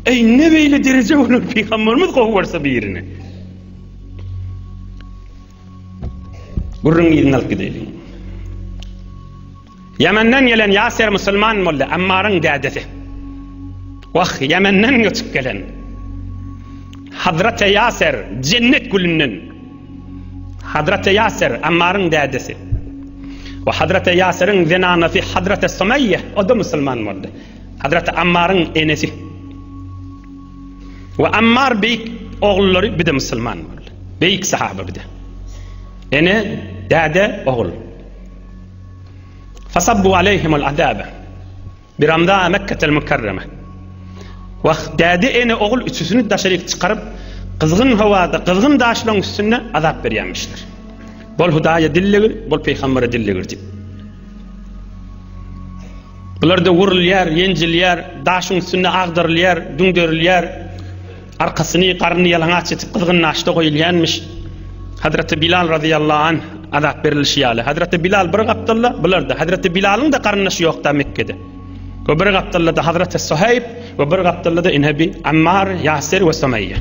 Eý ne beýle dereje bolar pygamberimiz gowy görse birini. Gürrüň yzyny alyp gideýliň. Ýemenden gelen Ýaser musulman boldy, Ammaryň dädesi. Wah, Ýemenden göçüp gelen. Hazreti Ýaser jennet gülünden. Hazreti Ýaser Ammaryň dädesi. We Hazreti Ýaseriň zenanasy Hazreti Sumeýye, o da musulman boldy. Hazreti Ammaryň enesi. We Ammar beýik ogullary bir de musulman boldy. Beýik sahaba bir de. Ene, däde, ogul. Fasabbu aleyhimul azabe. Biramda Mekketel Mükerreme. Wah, däde, ene, ogul üçüsini daşaryk çykaryp, gyzgyn howada, gyzgyn daşlaryň üstünde azap berýärmişler. Bol Hudaýa dillegir, bol peýgambere dillegir diýip. Bular-da urulýar, ýenjilýär, daşyň üstünde agdarylýar, düňderilýär. Arkasyny, garnyny ýalaňaç etip gyzgyn daşda goýulýanmyş. Hazreti Bilal razyýallahu anh azap berilişi ýaly. Hazreti Bilal bir gapdalda, bular-da. Hazreti Bilalyň-da garyndaşy ýok-da Mekgede. We bir gapdalda-da Hazreti Suheýb we bir gapdalda-da ine bi Ammar, Ýasir we Sumeýýe.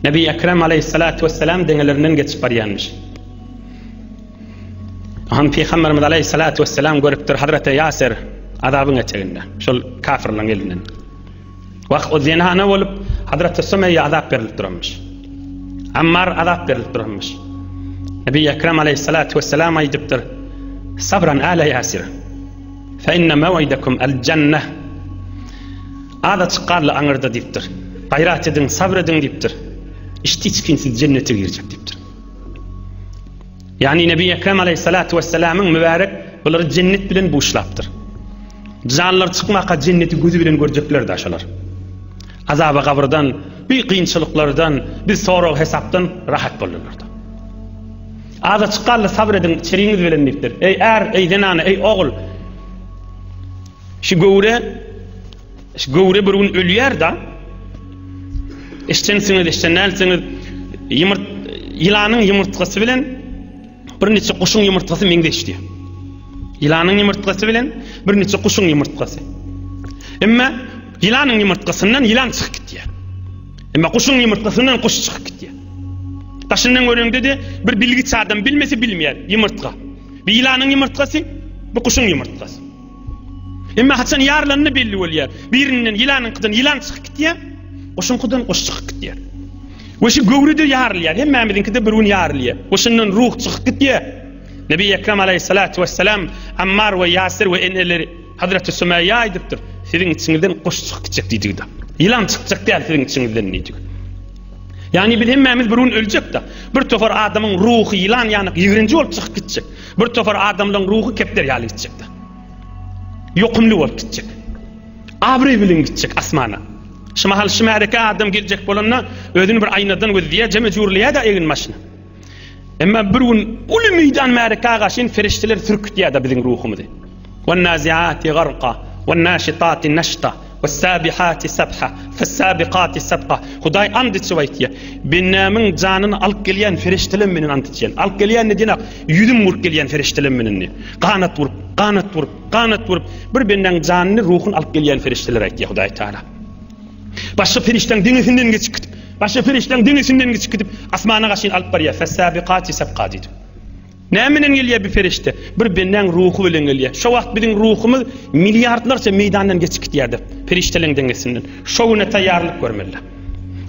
Nebi Ekrem aleýhissalatu wesselam deňelerinden geçip barýanmyş. Oňam Pygamberimiz aleýhissalatu wesselam görüpdir Hazreti Ýasir azabyň eteginde, şol kafirleriň elinden. Wah, o zenana bolup Hazreti Sumeýýe azap berilip duranmyş. Ammar azap berilip duranmyş. Nebi Ekrem aleýhissalatu wesselam aýdypdyr: Sabran ala Ýasir. Fe inne mew'idekum el jenneh. Azajyk galdy aňyrda diýipdir. Gaýrat ediň, sabr ediň diýipdir. Içdi içgin siz jennete girjek diýipdir. Ýagny Nebi Ekrem aleýhissalatu wessalamyň mübärek bulary jennet bilen buşlapdyr. Janlary çykmaka jenneti gözi bilen görjekler da şolar. Azaba gabyrdan, bir kynçylyklardan, bir sorag hesapdan rahat boldular da. Azajyk galdy sabr ediň içeriňiz bilen diýipdir. Eý är, eý zenana, eý ogul. Şu göwre şu göwre bir gün ölýär da. Eşdensiňiz, eşden dälsiňiz. Ýumurt ýylanyň ýumurtgasy bilen bir niçe guşuň ýumurtgasy meňzeş diýär. Ýylanyň ýumurtgasy bilen bir niçe guşuň ýumurtgasy. Emma ýylanyň ýumurtgasyndan ýylan çykyp gitýär. Emma guşuň ýumurtgasyndan guş çykyp gitýär. Daşyndan göreňde-de bir bilgiç adam bilmese bilmeýär ýumurtga. Bir ýylanyň ýumurtgasy, bu guşuň ýumurtgasy. Emma haçan ýarylanda belli bolýar. Birinden ýylanyňkydan ýylan çykyp gitýär, guşuňkydan guş çykyp gitýär. We şu göwre-de ýarylýar. Hemmämiziňki-de bir gün ýarylýar. We şundan ruh çykyp gitýär. Nebi Ekrem aleýhissalatu wessalam Ammar we Ýasir we eneleri Hazreti Sumeýýa aýdypdyr. Siziň içiňizden guş çykyp gitjek diýdigi-de. Ýylan çykjak däl siziň içiňizden diýdigi. Ýagny biz hemmämiz bir gün öljek-de. Bir topar adamyň ruhy ýylan ýaly ýigrenji bolup çykyp gitjek. Bir topar adamlaryň ruhy kepder ýaly gitjekdi. Ýokumly bolup gitjek. Abraý bilen gitjek asmana. Şu mahal şu märeke adam geljek bolanda özüni bir aýnadan gözleýär, jeme jürleýär-de egin başyna. Emma bir gün uly meýdan märekä garşyn ferişteler sürkütýär-de biziň ruhumyzy. Wan-naziati garka, wan-naşitati naşta, was-sabihati sabha, fes-sabikati sabka. Hudaý ant içip aýtýar. Bendämiň janyny alyp gelýän ferişteler menen ant içýän. Alyp gelýän diýen ýüzüm urup gelýän ferişteler menen diýýär. Ganat urup, ganat urup, ganat urup bir bendäň janyny, ruhuny alyp gelýän ferişteler aýtýar Hudaý Taala. Başga perişdäň deňesinden geçip gidip, başga perişdäň deňesinden geçip gidip, asmana gaşyn alyp barýar. Fes-sabikati sabka diýdi. Näme bilen gelýär bu perişde? Bir bendäň ruhy bilen gelýär. Şo wagt biziň ruhumyz milliardlarça meýdandan geçip gidýärdi. Perişdeleň deňesinden. Şo güne taýýarlyk görmeli.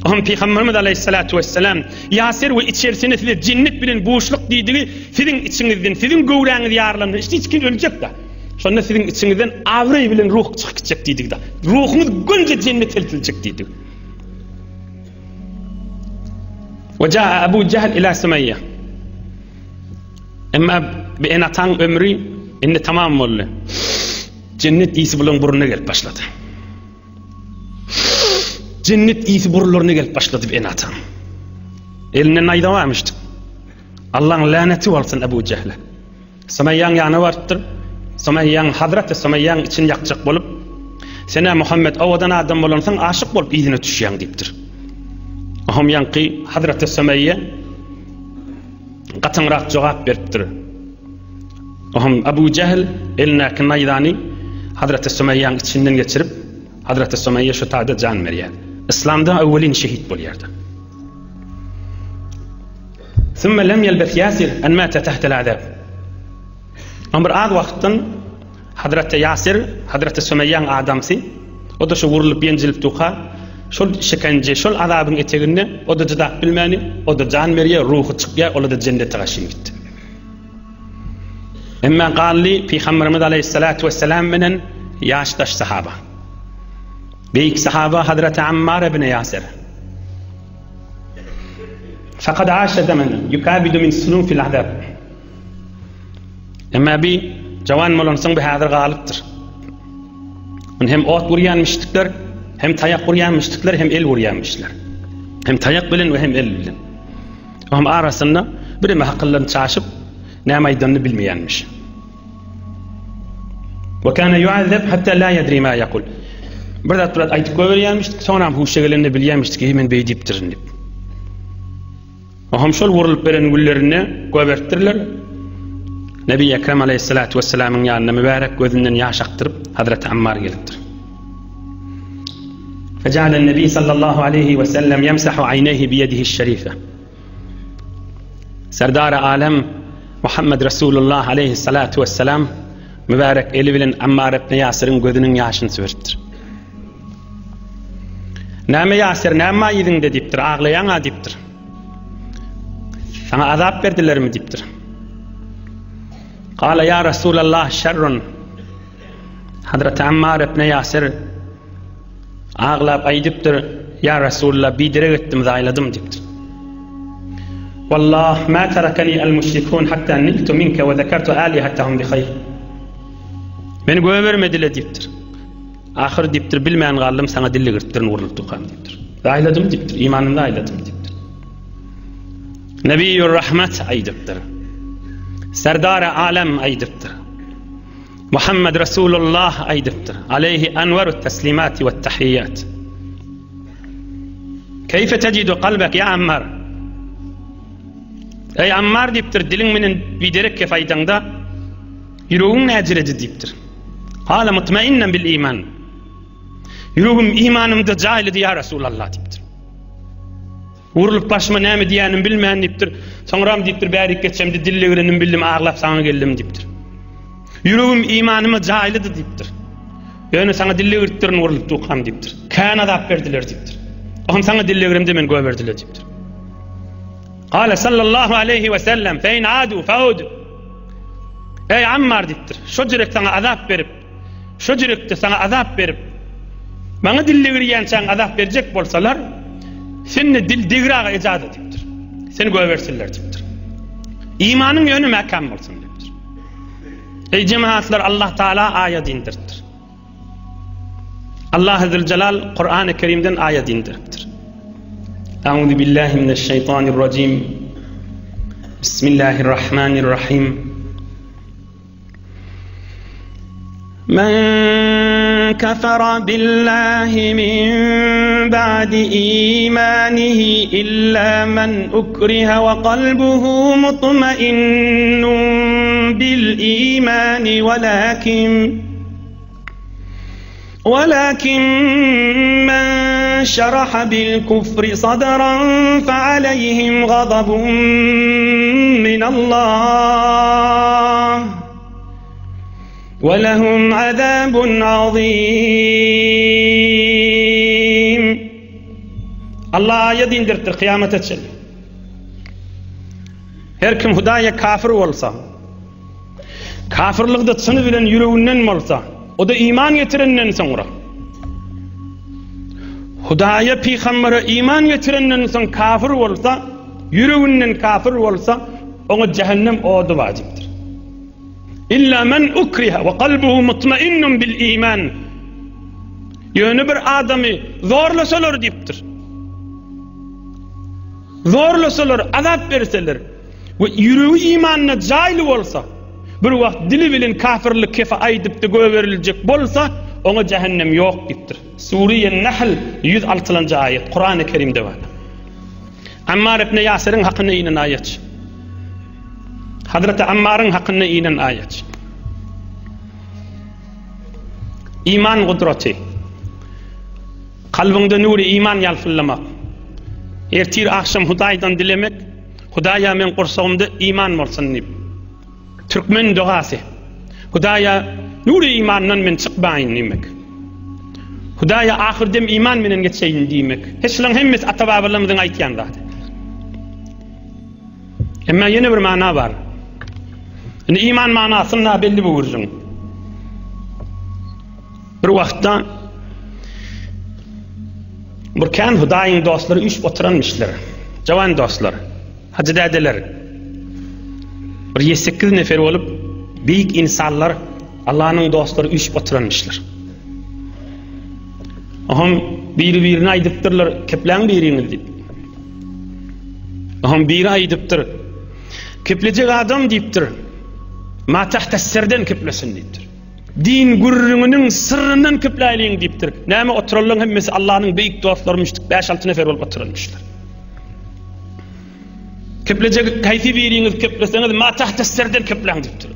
Oňa Pygamberimiz aleýhissalatu wessalam, Ýasir we içerisine size jennet bilen buşluk diýdigi, siziň içiňizden, siziň göwräňiz ýarylanda, işte hiç kim öljek-de. Şonda siziň içiňizden abraý bilen ruh çykyp gitjek diýdigi-de. Ruhuňyz gönje jennete eltiljek diýdigi. We jaa Abu Jahl ila Sumeýýe. Emma bi ene-ataň ömri indi tamam boldy. Jennet ysy bularyň burnuna gelip başlady. Jennet ysy burunlaryna gelip başlady bi ene-ataň. Elinde naýza barmyşdy. Allaň läneti bolsun Abu Jahle. Sumeýýaň ýanyna barypdyr. Sumeýýaň, Hazreti Sumeýýaň içini ýakjak bolup, Sen-ä Muhammet owadan adam bolansoň aşyk bolup yzyna düşýäň diýipdir. Oňam ýaňky Hazreti Sumeýýe gatyňrak jogap beripdir. Oňam Abu Jähl elindäki naýzany Hazreti Sumeýýaň içinden geçirip, Hazreti Sumeýýe şu taýda jan berýär. Yslamda öwwelin şehit bolýardy. Sümme lem ýelbes Ýasir en mäte tähtel azab. Soň bir az wagtdan Hazreti Ýasir, Hazreti Sümeýýäň adamsy, o-da şu wurlup ýenjilip duka, şol şikenje, şol azabyň eteginde o-da jydap bilmäni, o-da jan berýär, ruhy çykýar, ol-da jennete gaşyn gitdi. Emma galdy Pygamberimiz aleýhissalatu wessalam bilen ýaşdaş sahaba. Beýik sahaba Hazreti Ammar ibn Ýasir. Fakat aşa zemenen yukabidu min sunufil azab. Emma bi jawan bolansoň bi häzir galypdyr. Ony hem ot urýanmyşdyklar, hem taýak urýanmyşdyklar, hem el urýanmyşlar. Hem taýak bilen we hem el bilen. Oňam arasynda bireme hakyllaryny çaşyp, näme aýdanyny bilmeýänmiş. Ve kana yuazzab hatta la yedri ma yaqul. Bir zat bir zat aýdyp goýberýärmişdik, soňram huşa gelende bilýärmişdik, eý men beý diýipdirin diýip. Oňam şol wurulyp beren günlerinde goýberipdirler. Nebi Ekrem aleyhissalatu vesselamyň ýanyna mübärek gözünden ýaş akdyryp Hazreti Ammar gelipdir. Fejalen Nebi sallallahu aleyhi ve sellem yemsahu ayneyhi biyedihi şerife. Serdar-y alem Muhammed Resulullah aleyhissalatu vesselam mübärek eli bilen Ammar ibn Ýasiriň gözüniň ýaşyny süpüripdir. Näme Ýasir, näme bar ýüzüňde diýipdir, aglaýaň-a diýipdir. Saňa azap berdilermi diýipdir. Gala ýa Resulallah şerrun. Hazreti Ammar ibn Ýasir aglap aýdypdyr, Ýa Resulallah, biderek etdim, zaýaladym diýipdir. Wallah, ma tarakani al-müşrikun hatta niltu minke we zekertu alihatahum bi haýr. Meni goýbermediler diýipdir. Ahyr diýipdir, bilmän galdym, saňa dil degirtdirin urlup dukam diýipdir. Zaýaladym diýipdir, imanymy zaýaladym diýipdir. Nebiýur Rahmet aýdypdyr. Serdar-y alem aýdypdyr. Muhammed Resulullah aýdypdyr. Aleyhi enweru teslimati we tahiyyat. Keyfe tecidu kalbek ya Ammar? Ey Ammar diýipdir, diliň menen biderek kef aýdaňda ýüregiň näjiredi diýipdir. Hala mutmainnen bil iman. Ýüregim imanymda jaýlydy ya Resulallah diýipdir. Urlup başyma näme diýýänimi bilmän diýipdir. Soňram diýipdir, bärik geçemde dil degrenimi bildim, aglap saňa geldim diýipdir. Ýüregim imanyma jaýlydy diýipdir. Ýöne saňa dil degirtdirin urlup dukam diýipdir. Kän azap berdiler diýipdir. Oňam saňa dil degremde men goýberdiler diýipdir. Gala sallallahu aleyhi we sellem fe in adu faud. Ey Ammar diýipdir. Şo jürek saňa azap berip, Şo jürekde saňa azap berip, maňa dil degirýänçäň azap berjek bolsalar, sen-de dil degraga ejaza diýipdir. Seni goýbersinler diýipdir. Imanyň ýöne mäkäm bolsun diýipdir. Eý jemaatlar Allah Taala aýat indiripdir. Allah Zülcelal Kur'an-ı Kerimden aýat indiripdir. Euzu billahi mineşşeytanirracim. Bismillahirrahmanirrahim. Men kefere billahi min ba'di imanihi illa men ukriha ve kalbuhu mutmainnun bil imani velakin ولكن من شرح بالكفر صدرا فعليهم غضب من الله ولهم عذاب عظيم Allah aýat indiripdir kyýamata çenli. Her kim Hudaýa kafir bolsa, Kafirlikde çyny bilen ýüreginden bolsa, o-da iman getirenden soňra. Hudaýa, pygambere iman getirenden soň kafir bolsa, ýüreginden kafir bolsa, oňa jähennem ody wajypdyr. Illa men ukriha we kalbuhu mutmainnun bil iman. Ýöne bir adamy zorlasalar diýipdir. Zorlasalar, azap berseler, we ýüregi imanda jaýly bolsa, bir wagt dili bilen kafirlik kefe aýdypdy göberiljek bolsa, oňa jähennem ýok diýipdir. Sure Nahl 106-njy aýat, Kurany Kerimde bar. Ammar ibn Ýasiriň hakynda inen aýat. Hazreti Ammaryň hakynda inen aýat. Iman gudraty. Kalbyňda nury iman ýalpyllamak. Ertir agşam Hudaýdan dilemek, Hudaýa meň gursagymda iman bolsun diýip. Türkmen dogasy. Hudaýa nury imandan men çykmaýyn diýmek. Hudaýa ahyr dem iman menen geçeýin diýmek. He şulaň hemmesi ata-babalarymyzyň aýtýan zady. Emma ýene bir mana bar. Indi iman manasynda belli bu gürrüň. Bir wagtda bir kän Hudaýyň dostlary üýşüp oturanmyşlar. Jawan dostlar, hajy dädeler. Bir 7-8 nefer bolup, beýik insanlar, Allanyň dostlary üýşüp oturanmyşlar. Ohm biri-birine aýdypdyrlar, kepläň biriňiz diýip. Ohm biri aýdypdyr, keplejek adam diýipdir. Ma tahta serden keplesin diýipdir. Din gürrüňiniň syrryndan köpläýliň diýipdir. Näme oturanlaryň hemmesi Allanyň beýik dostlarymyşdyk, bäş-alty nefer bolup oturanmyşlar. Keplejek haýsy biriňiz kepleseňiz, ma tahta serden kepläň diýipdir.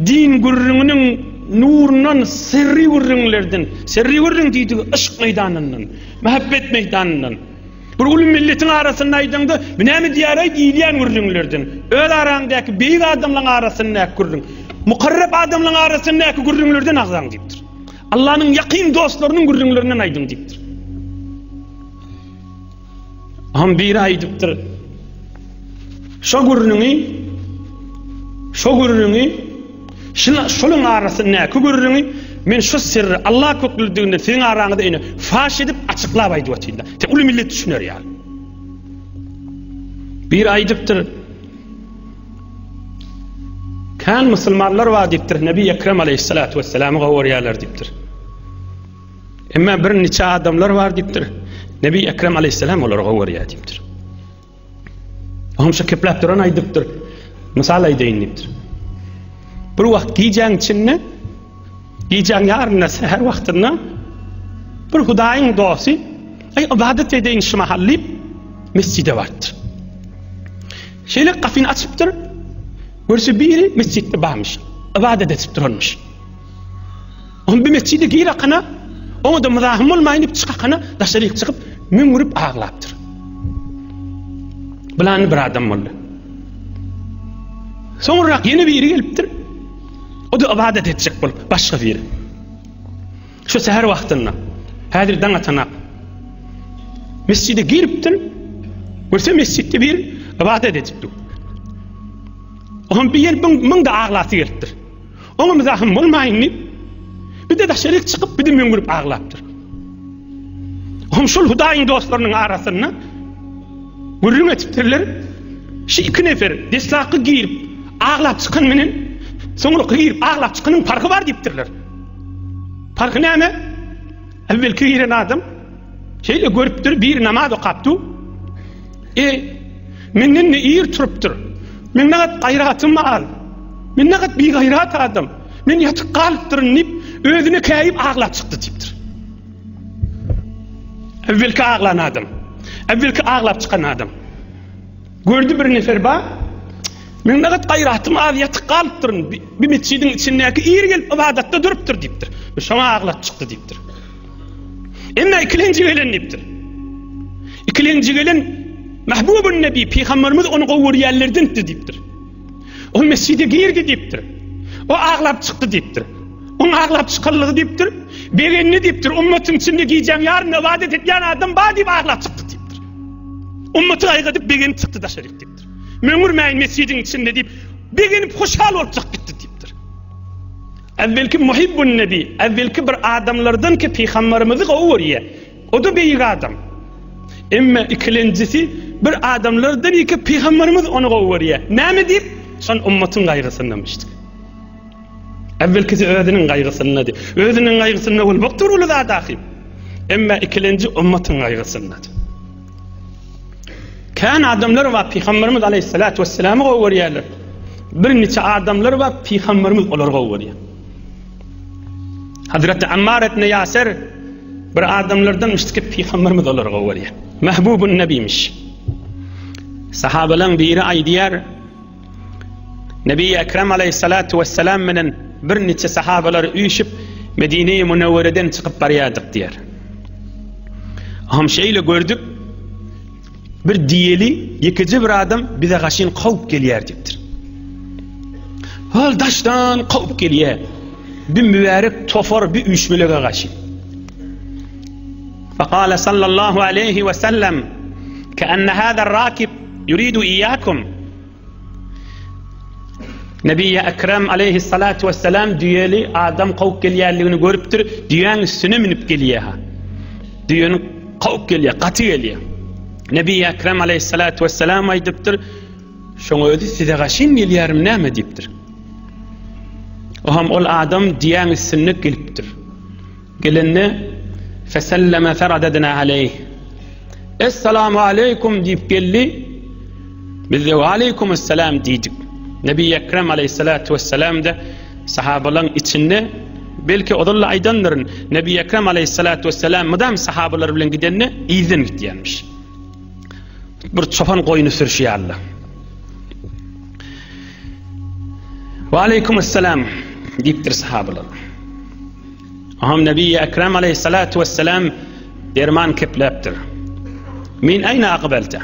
Din gürrüňiniň nurundan, syrry gürrüňlerden, syrry gürrüň diýdigi yşk meýdanyndan, mähebbet meýdanyndan, Bir uly milletiň arasynda aýdaňda, bu näme diýäraý diýilýän gürrüňlerden, öz araňdaky beýik adamlaryň arasyndaky gürrüň, mukarrep adamlaryň arasyndaky gürrüňlerden agzaň diýipdir. Allanyň ýakyn dostlarynyň gürrüňlerinden aýdyň diýipdir. Ham biri aýdypdyr. Şo gürrüňi şo gürrüňi Şuna şolaň arasyndaky gürrüňi men şu syrry Allah köklüdiginden siziň araňyzda ine faş edip açyklap aýdyp otyryn. Te uly millet düşüner ýaly. Bir aýdypdyr. Kan musulmanlar bar diýipdir. Nebi Ekrem aleyhissalatu vesselamy gowarýarlar diýipdir. Emma bir niçe adamlar bar diýipdir. Nebi Ekrem aleyhissalam olary gowarýar diýipdir. Oňam şu kepläp duran aýdypdyr. Mysal aýdaýyn diýipdir. Bir wagt gijäň içinde, gijäň ýarynda, säher wagtynda bir Hudaýyň dosty, aý ybadat edeýin şu mahal diýip, mesjide barypdyr. Şeýle gapyny açypdyr. Görse biri mesjitde barmyş. Ybadat edip duranmyş. Oň bir mesjide gir akana, oňa-da myzahym bolmaýyn diýip çykakana daşaryk çykyp, müňürip aglapdyr. Bylany bir adam boldy. Soňrak ýene biri gelipdir. O-da ybadat etjek bolup, başga biri. Şu säher wagtynda, häzir daň atanak. Mesjide giripdir. Görse mesjitde bir ybadat edip dur. Oňam bir ýer müň-de aglasy gelipdir. Oňa myzahym bolmaýyn diýip, bir-de daşaryk çykyp, bir-de möňňürip aglapdyr. Oňam şol Hudaýyň dostlarynyň arasynda gürrüň etipdirler. Şu iki nefer deslapky girip, aglap çykan menen soňraky girip, aglap çykanyň parhy bar diýipdirler. Parhy näme? Äwwelki giren adam şeýle görüpdir, biri namaz okap dur. E, menden-de ir turupdyr. Men nagat gaýratym az. Men nagat bigaýrat adam. Men ýatyp galypdyryn diýip, özüne käýip aglap çykdy diýipdir. Äwwelki aglan adam. Äwwelki aglap çykan adam. Gördi bir nefer bar. Men nagat gaýratym az ýatyp galypdyryn. Bir metjidiň içindäki ir gelip ybadatda durupdyr diýipdir. Şoňa aglap çykdy diýipdir. Emma ikilenji gelen diýipdir. Ikilenji gelen Mahbubun Nebi Pygamberimiz ony gowy görýänlerdendir diýipdir. Ol mesjide girdi diýipdir. O aglap çykdy diýipdir. Oň aglap çykanlygy diýipdir. Begendi diýipdir. Ummatyň içinde gijäň ýarynda ybadat edýän adam bar diýip aglap çykdy diýipdir. Ummaty gaýgy edip begenip çykdy daşaryk diýipdir. Möňürmäýin mesjidiň içinde diýip begenip hoşal bolup çykyp gitdi diýipdir. Äwwelki muhibbun nebi, äwwelki bir adamlardan ki pygambarymyzy gowy görýär. O-da beýik adam. Emma ikilenjisi bir adamlardan ki pygambarymyz ony gowy görýär. Näme diýip? Şon ummatyň gaýgysyndamyşdyk. Äwwelkisi özüniň gaýgysyndady. Özüniň gaýgysynda bolmakdyr uly zat ahyr. Emma ikilenji ummatyň gaýgysyndady. Kän adamlar bar Pygamberimiz aleyhissalatu vesselamy gowy görýärler. Bir niçe adamlar bar Pygamberimiz olary gowy görýär. Hazreti Ammar ibn Ýasir bir adamlardan ki Pygamberimiz olary gowy görýär. Mahbubun Nebimiş. Sahabalaryň biri aýdýar, Nebi Ekrem aleyhissalatu vesselam bilen bir niçe sahabalar üýşüp Medine-i Münewwereden çykyp barýardyk diýär. Hem şeýle gördük, bir diýeli ýekeje bir adam bize gaşyn kowup gelýär diýipdir. Hol daşdan kowup gelýär. Bir mübärek tofar bir üýşmelege gaşyn. Fekale sallallahu aleyhi ve sellem keenne hâzer rakib yuridu iyyakum. Nebi Ekrem aleyhissalatu vesselam düýeli adam kowup gelýänligini görüpdir, düýäň üstüne münüp gelýär. Düýeni kowup gelýär, gaty gelýär. Nebi Ekrem aleyhissalatu vesselam aýdypdyr, şoň özi size gaşyn gelýärim näme diýipdir. Oham ol adam düýäň üstünde gelipdir. Gelende feselleme feradedna aleyh. Essalamu aleýkum diýip geldi. Biz de aleýkumessalam diýdik. Nebi Ekrem aleyhissalatu vesselam de sahabalaryň içinde belki ozal aýdandyryn. Nebi Ekrem aleyhissalatu vesselam mydam sahabalar bilen gidende yzdan gitýärmiş. Bir çopan goýny sürşi ýaly. Wa aleýkumessalam diýipdir sahabalar. Aham Nebi Ekrem aleyhissalatu vesselam derman kepläpdir. Min ayna akbelte?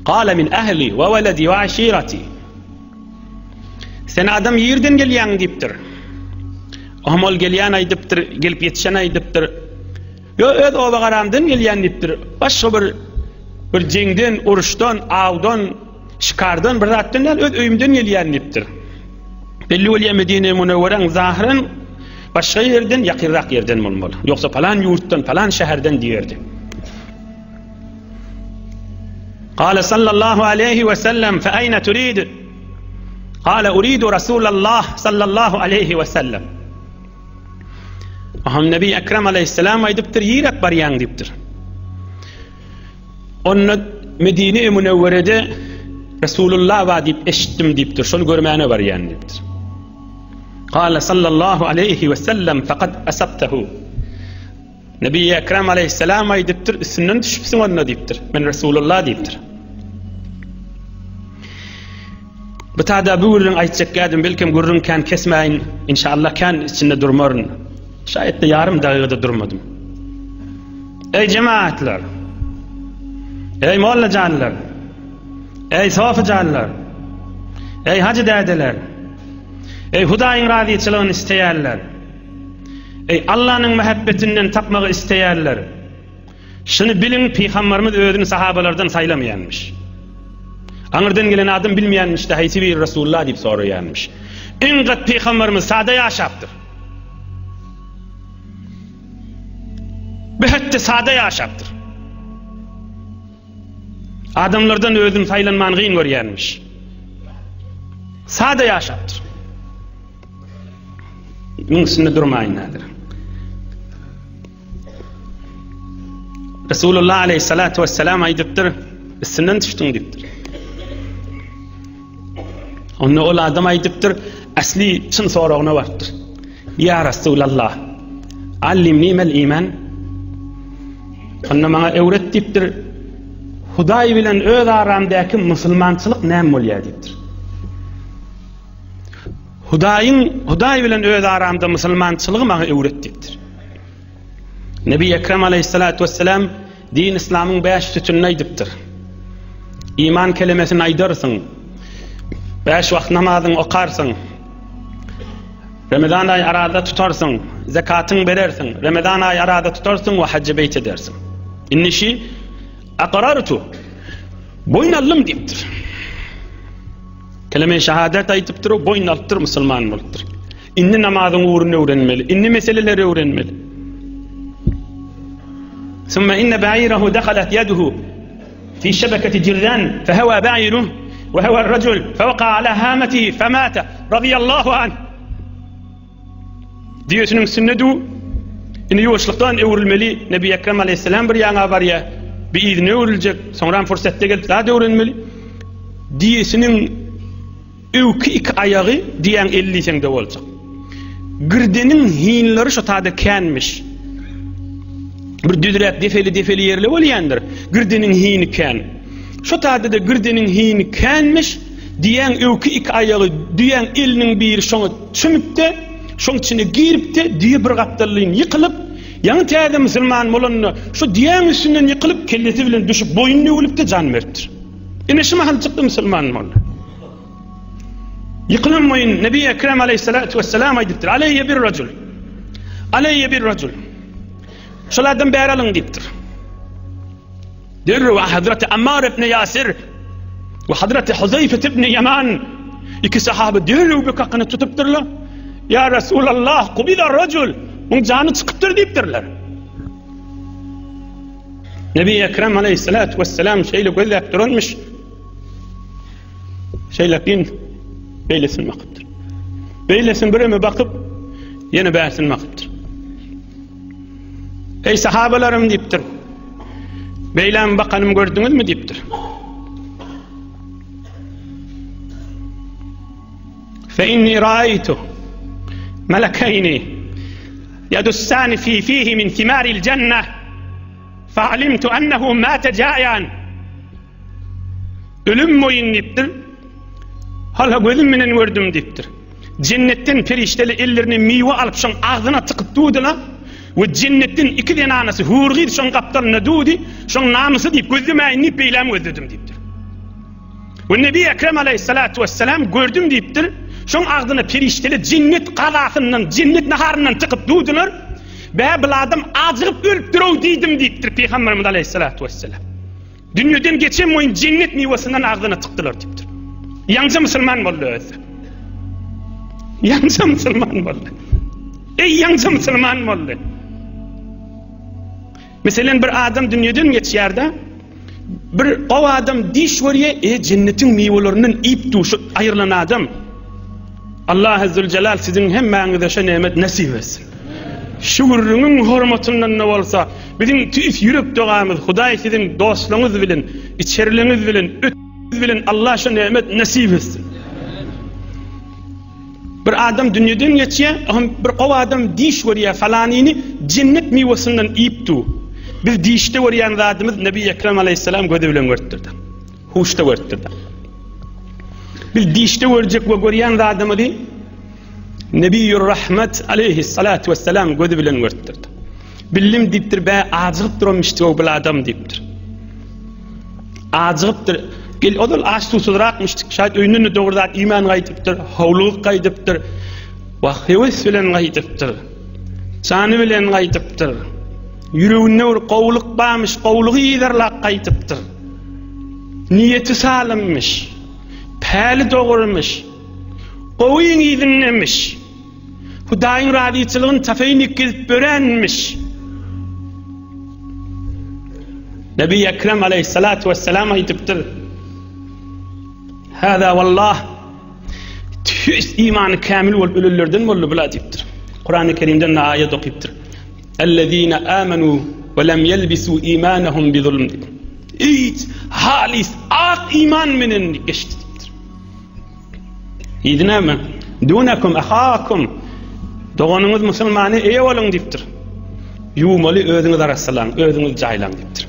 Kale min ehli ve veledi ve aşireti. Sen adam ýerden gelýäň diýipdir. Aham ol gelýän aýdypdyr, gelip ýetişen aýdypdyr. Yo öz oba garamdan gelýän diýipdir. Başga bir bir jeňden, uruşdan, awdan, şikardan bir zatdan däl, öz öýümden gelýän diýipdir. Belli bolýar Medine Münewweräň zahyran başga ýerden, ýakynrak ýerden bolmaly. Ýogsa palan ýurtdan, palan şäherden diýerdi. Kale sallallahu aleyhi ve sellem fe eyne turid? Kale uridu Rasulallah sallallahu aleyhi ve sellem. Aham Nebi Ekrem aleyhisselam aýdypdyr, ýerek barýaň diýipdir. Onda Medine-i Münewwerede Resulullah bar diýip eşitdim diýipdir. Şony görmäne barýan diýipdir. Kale sallallahu aleyhi ve sellem fakat asabtahu. Nebi Ekrem aleyhisselam aýdypdyr, üstünden düşüpsiň onda diýipdir. Men Resulullah diýipdir. Bu tada bu gürrüň aýtjak gädim, belkem gürrüň kän kesmäýin, inşallah kän içinde durmaryn. Şaýat-da ýarym dagyga-da durmadym. Eý jemaatlar! Eý molla janlar! Eý sofy janlar! Eý hajy dädeler! Eý Hudaýyň razyçylygyny isleýänler! Eý Allanyň mähebbetinden tapmagy isleýänler! Şuny biliň, Pygambarymyz özüni sahabalardan saýlamaýanmyş. Aňyrdan gelen adam bilmeýänmiş-de haýsy biri Resulullah diýip soraýanmyş. Iň gat Pygambarymyz sada ýaşapdyr. Behetde sada ýaşapdyr. Adamlardan özüni saýlanmany gyn görýänmiş. Sada ýaşapdyr. Muň üstünde durmaýyn häzir. Resulullah aleyhissalatu vesselam aýdypdyr, üstünden düşdüň diýipdir. Onda ol adam aýdypdyr, asli çyn soragyna barypdyr. Ýa Rasulallah, allimni mel iman. Onda maňa öwret diýipdir. Hudaý bilen öz aramdaky musulmançylyk näme bolýar diýipdir. Hudaýyň Hudaý bilen öz aramda musulmançylygy maňa öwret diýipdir. Nebi Ekrem aleyhissalatu vesselam din islamyň 5 sütünini aýdypdyr. Iman kelimesini aýdarsyň. 5 wagt namazyň okarsyň. Ramazan aýy arada tutarsyň, zekatyň berersiň, Ramazan aýy arada tutarsyň we hajj beýt edersiň. Indi şi aqrartu boýun aldym diýipdir. Kelime şahadat aýdypdyr, boýun alypdyr, musulman bolupdyr. Indi namazyň ugruny öwrenmeli, indi meseleleri öwrenmeli. Summa inne ba'irahu dakhalat yaduhu fi şebeketi jirran fehewa ba'iruhu ve hewa racul fewaka ala hamatihi femate radiyallahu anh. Düýesiniň üstünde du, indi ýuwaşlykdan öwrülmeli, Nebi Ekrem aleyhisselam bir ýaňa barýar, bir yzyna öwrüljek, soňram fursatda gelip zat öwrenmeli. Düýesiniň Öwki iki aýagy diýäň el diýseň-de boljak. Girdeniň hinleri şo tada känmiş. Bir düzräk depeli-depeli ýerle bolýandyr. Girdeniň hini kän. Şo tada-da girdeniň hini känmiş, diýäň öwki iki aýagy düýäň eliniň biri şoňa çümüpde, şoň içine giripde, düýe bir gapdallaýyn ýykylyp, ýaňy täze musulman bolanda, şo düýäň üstünden ýykylyp, kellesi bilen düşüp, boýny döwülipde jan beripdir. Ine şu mahal çykdy musulman boldy. Ýykylan boýun Nebi Ekrem aleyhissalatu vesselam aýdypdyr. Aleyye bir racul. Aleyye bir racul. Şol adam bäri alyň diýipdir. Derrew Hazreti Ammar ibn Yasir we Hazreti Huzeyfe ibn Yaman iki sahaba derrew bir kakyny tutupdyrlar. Ya Resulallah, kubida racul. Muň jany çykypdyr diýipdirler. Nebi Ekrem aleyhissalatu vesselam şeýle gözläp duranmyş. Şeýle bin beýlesin bakypdyr. Beýlesin bireme bakyp, ýene bärsin bakypdyr. Ey sahabalarym diýipdir. Beýläm bakanym gördüňizmi diýipdir. Fe inni raýtu melekeyni yadussani fi fihi min thimaril jannah fa'alimtu ennehu mate jayan Ölüm boýun diýipdir. Hala gözüm bilen gördüm diýipdir. Jennetden perişdeli ellerine miwe alyp şoň agzyna tykyp durdylar we jennetden iki zenanasy hur gyz şoň gapdalynda durdy. Şoň namysy diýip gözlemäýin diýip beýläm gözledim diýipdir. We Nebi Ekrem aleyhissalatu vesselam gördüm diýipdir. Şoň agzyna perişdeli jennet gazasyndan, jennet naharyndan tykyp durdylar. Bä bil adam ajygyp ölüpdir-ow diýdim diýipdir Pygamberimiz aleyhissalatu vesselam. Dünýeden geçen boýun jennet miwesinden agzyna tykdylar diýipdir. Ýaňja musulman boldy özi. Ýaňja musulman boldy. Ey ýaňja musulman boldy. Meselen bir adam dünýeden geçýär-de, bir gowy adam diş görýär, e jennetiň miwelerinden iýip duşup aýrylan adam. Allah Zülcelal siziň hemmäňize şu nemet nesip etsin. Şu gürrüňiň hormatyndan-da bolsa, biziň tüýs ýürek dogamyz, Hudaý siziň dostlugyňyz bilen, içeriligiňiz bilen, ötüňiz bilen Allah şu nemet nesip etsin. Bir adam dünýeden geçýär, oňam bir gowy adam diş görýär, falanyny jennet miwesinden iýip dur. Biz dişde görýän zadymyz Nebi Ekrem aleýhissalam gözi bilen görüpdir. Huşda görüpdir. Biz dişde görjek we görýän zadymyzy Nebiýur Rahmet aleýhissalatu wessalam gözi bilen görüpdir. Bildim diýipdir, bä ajygyp duranmyşdy bil adam diýipdir. Ajygypdyr. Gel ozal aç susuzrakmyşdyk. Şaýat öýünden dogry zat iýmän gaýdypdyr, howlugyp gaýdypdyr. Wah, höwes bilen gaýdypdyr. Jany bilen gaýdypdyr. Ýüreginde bir gowulyk barmyş, gowulygy yzarlap gaýdypdyr. Niýeti salymmyş. Päli dogrumyş. Gowyň yzyndamyş. Hudaýyň razyçylygyny tapaýyn diýip gezip börenmiş. Nebi Ekrem aleyhissalatu vesselam aýdypdyr. Hâzâ wallah tüýs imany kämil bolup ölenlerden boldy bula diýipdir. Kurany Kerimden de aýat okypdyr. Ellezine amenu we lem yelbisu imanahum bi zulm. Hiç halis ak iman menen geçdi diýipdir. Yzy näme? Dunakum ahakum. Doganyňyz musulmana eýe boluň diýipdir. Ýuwmaly özüňiz arassalaň, özüňiz jaýlaň diýipdir.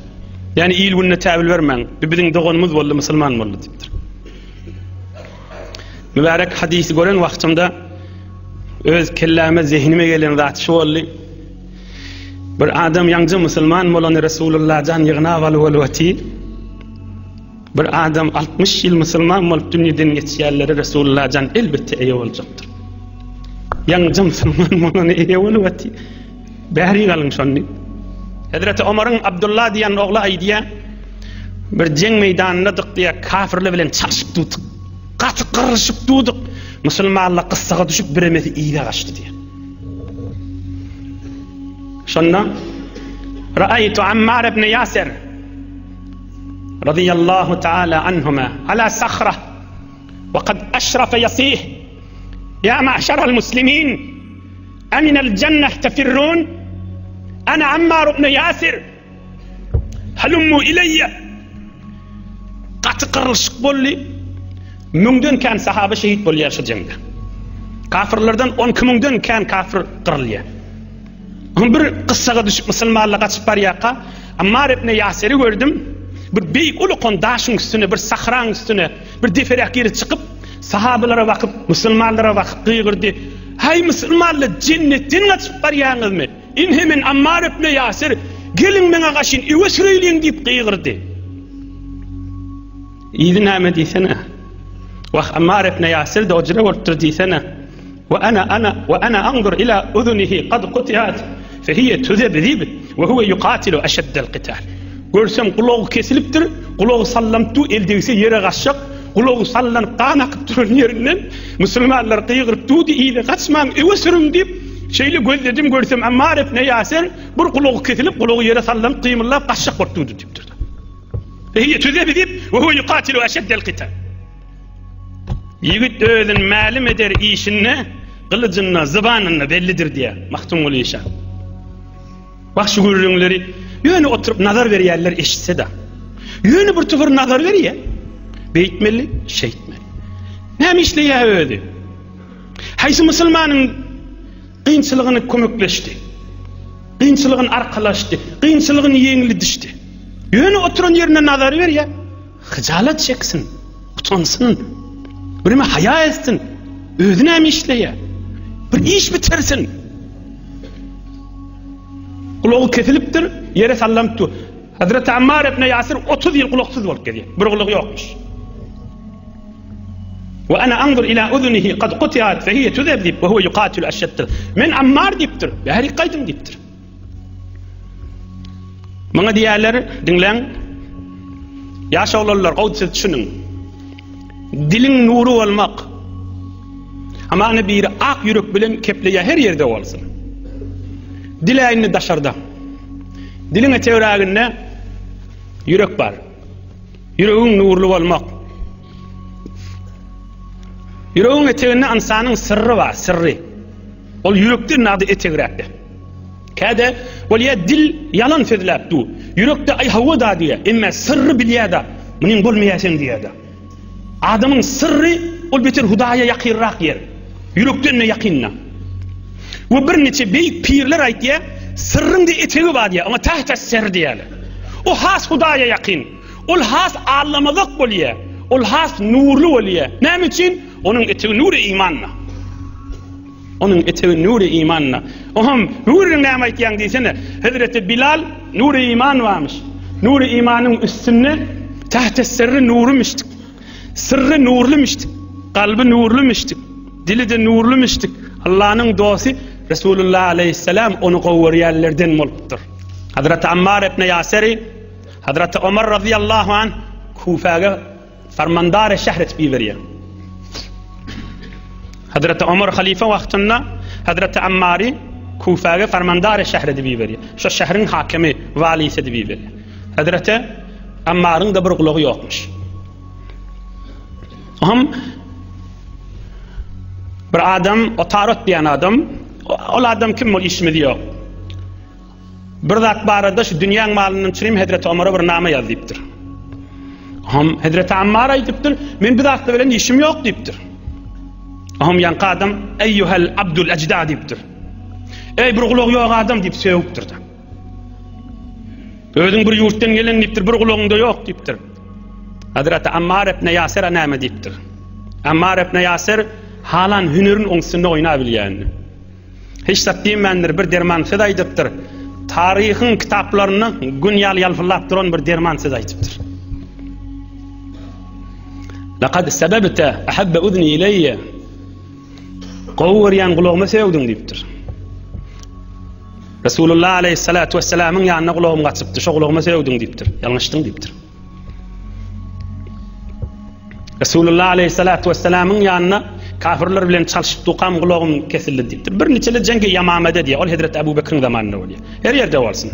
Ýani il gününe täwil bermäň. Bu biziň doganymyz boldy, musulman boldy diýipdir. Mübärek hadysy gören wagtymda öz kelläme, zehnime gelen zat şu boldy. Bir adam ýaňja musulman bolany Resulullah jan ýygnap alyp bolup otyr. Bir adam 60 ýyl musulman bolup dünýeden geçýänlere Resulullah jan elbetde eýe boljakdyr. Ýaňja musulman bolany eýe bolup otyr. Bäri galyň şony. Hezreti Omaryň Abdullah diýen ogly aýdýar, bir jeň meýdanyndadyk diýýär, kafirler bilen çalşyp durduk. Gaty gyrlyşyp durduk. Musulmanlar gyssaga düşüp biremesi yza gaçdy diýýär. Şonda Ra'aytu Ammar ibn Yasir radiyallahu ta'ala anhuma ala sahra ve kad aşrafa yasih ya ma'şaral muslimin aminel cenneh tefirrun ana Ammar ibn Yasir Halummu ileýe. Gaty gyrlyşyk boldy. Müňden kän sahaba şehit bolýar şu jeňde. Kafirlerden 12 müňden kän kafir gyrylýar. Oň bir gyssaga düşüp musulmanlar gaçyp barýarka, Ammar ibn Ýasiri gördüm. Bir beýik ulukan daşyň üstüne, bir sahraň üstüne, bir deperäk ýere çykyp, sahabalara bakyp, musulmanlara bakyp gygyrdy. Haý musulmanlar, jennetden gaçyp barýaňyzmy? Ine men Ammar ibn Ýasir, geliň meňe gaşyn öwe süreýliň diýip gygyrdy. Yzy näme diýsene? Wah Ammar ibn Ýasir de ojra bolupdyr diýsene. Wa ana ana wa ana anzur ila uzunihi qad qutiat fe hiye tuzebzib we huwe yuqatilu ashaddal qital. Görsem gulagy kesilipdir, gulagy sallanyp dur, el degse ýere gaçjak, gulagy sallanyp gan akyp duran ýerinden musulmanlar gygyryp durdy, yza gaçmaň, öwe sürüň diýip, Şeýle gözledim görsem Ammar ibn Ýasir bir gulagy kesilip, gulagy ýere sallanyp gymyldap gaçjak bolup durdy diýipdir. Eý tüzebi diýip, we huwe yuqatilu aşaddel qital. Ýigit özün mälim eder işinde, gylyjynda, zybanynda bellidir diýýär Magtymguly işan. Bak şu gürrüňleri ýöne oturyp nazar berýärler eşitse-de. Ýöne bir topar nazar berýär. Beýtmeli, şeýtmeli. Näme işleýär özi? Haýsy musulmanyň kynçylygyny kömekleşdi? Kynçylygyny arkalaşdy, kynçylygyny ýeňledişdi. Ýöne oturan ýerinde nazar berýär. Hyjalat çeksin, utansyn. Birime haýa etsin. Özi näme işleýär? Bir iş bitirsin. Gulagy kesilipdir, ýere sallanyp dur. Hazreti Ammar ibn Ýasir 30 ýyl gulaksyz bolup gezýär. Bir gulagy ýokmuş. Ve ana anzur ila uzunihi kad kutiat fe hiye tuzebzib ve huve yukatilu eşşeddir. Men Ammar diýipdir. Bärik gaýdyň diýipdir. Muňa diýerler, diňläň. Ýaş oglanlar, gowy siz düşüniň. Diliň nury bolmak. Amana biri ak ýürek bilen kepleýär her ýerde bolsun. Dile indi daşarda. Diliň etegräginde ýürek bar. Ýüregiň nurly bolmak. Ýüregiň eteginde ynsanyň syrry bar, syrry. Ol ýürekden nady etegräkde. Käde bolýa dil ýalan sözläp dur. Ýürekde aý hawa da diýýär, emma syrry bilýär-de, munyň bolmaýar sen diýýär-de. Adamyň syrry ol beter Hudaýa ýakynrak ýer. Ýürekden-de ýakynda. We birniçe beýik pirler aýtýar, syrryň-da etegi bar diýýär, oňa tahta ser diýýärler. O has Hudaýa ýakyn. Ol has allamazak bolýar. Ol has nurly bolýar. Näme üçin? Onuň etegi nury imanna. Onuň etegi nury imanna. Oňam nuryň näme aýtýaň diýsene. Hezreti Bilal nury iman barmyş. Nury imanyň üstünde tahta sirri nurumyşdyk. Syrry nurlymyşdyk. Kalby nurlymyşdyk. Dili-de nurlymyşdyk. Allanyň dosty Resulullah aleyhisselam ony gowy görýänlerden bolupdyr. Hazreti Ammar ibn Ýaseri Hazreti Omar razyýallahu anh Kufäge farmandar şähr etip iberýär. Hazreti Omar halife wagtynda Hazreti Ammary Kufäge farmandar şähr edip iberýär. Şu şähriň hakimi, walisi edip iberýär. Hazreti Ammaryň da bir gulagy ýokmuş. Ohm bir adam, Otarot diýen adam, ol adam kim ol işimiz ýok. Bir zat barada şu dünýäň malyndan çürim Hezreti Omara bir nama ýaz diýipdir. Hom Hezreti Ammar aýdypdyr, men bu zatlar bilen işim ýok diýipdir. Aham ýaňky adam Eýýuhel abdul ejda diýipdir. Eý bir gulagy ýok adam diýip sögüpdir-de. Özüň bir ýurtdan gelen diýipdir, bir gulagyňda ýok diýipdir. Hazreti Ammar ibn Ýasir näme diýipdir? Ammar ibn Ýasir halan hünärin oň üstünde oýnabilýändi. Hiç zat diýmändir, bir derman söz aýdypdyr. Taryhyň kitaplarynda gün ýaly ýalpyldap duran bir derman söz aýdypdyr. Laqad sebebte ahabba uzni ileýe. Gowy görýän gulagyma sögdüň diýipdir. Resulullah aleyhissalatu vesselamyň ýanyna gulagym gaçypdy, şo gulagyma sögdüň diýipdir. Ýalňyşdyň diýipdir. Resulullah aleyhissalatu vesselamyň ýanyna kafirler bilen çalşyp dukam gulagym kesildi diýipdir. Bir niçeli jeňgi Ýamamada diýýär. Ol Hezreti Ebu Bekriň zamanynda bolýar. Her ýerde bolsun.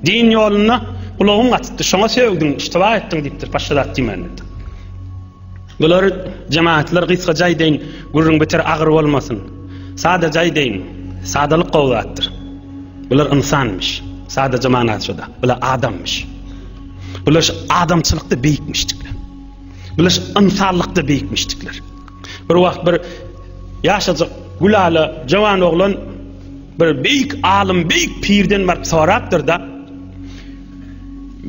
Din ýolunda gulagym gaçypdy, şoňa sögdüň, iştiba etdiň diýipdir. Başga zat diýmändir. Bular jemaatlar gysgaça aýdaýyn, gürrüň beter agyr bolmasyn. Sadaja aýdaýyn, sadalyk gowy zatdyr. Bular ynsanmyş. Sadaja manasy şoda. Bular adammyş. Bular şu adamçylykda beýikmişdikler. Bular şu ynsanlykda beýikmişdikler. Bir wagt bir ýaşajyk gülala jawan oglan bir beýik alym, beýik pirden baryp sorapdyr-da,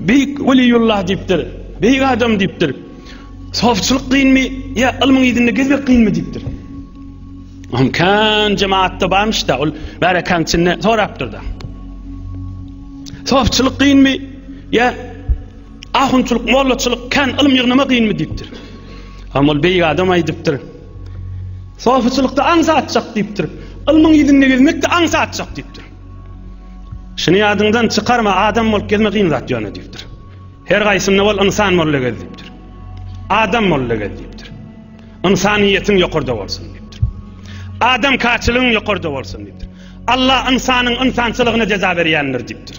Beýik weliýullah diýipdir, beýik adam diýipdir. Sofçylyk kynmy ýa ylmyň yzynda gezmek kynmy diýipdir. Oňam kän jemaatda barmyş-da, ol märekäň içinde sorapdyr-da. Sofçylyk kynmy ýa ahunçylyk, mollaçylyk, kän ylym ýygnama kynmy diýipdir. Oňam ol beýik adam aýdypdyr. Sofçylykda aňsatjak diýipdir. Ylmyň yzynda gezmek-de aňsatjak diýipdir. Şuny ýadyňdan çykarma, adam bolup gezme kyn zat ýöne diýipdir. Her gaýsynda bol ynsan bol-da gez diýipdir. Adam bol-da gez diýipdir. Ynsanyýetiň ýokarda bolsun diýipdir. Adam kaçylygyň ýokarda bolsun diýipdir. Allah ynsanyň ynsançylygyna jeza berýändir diýipdir.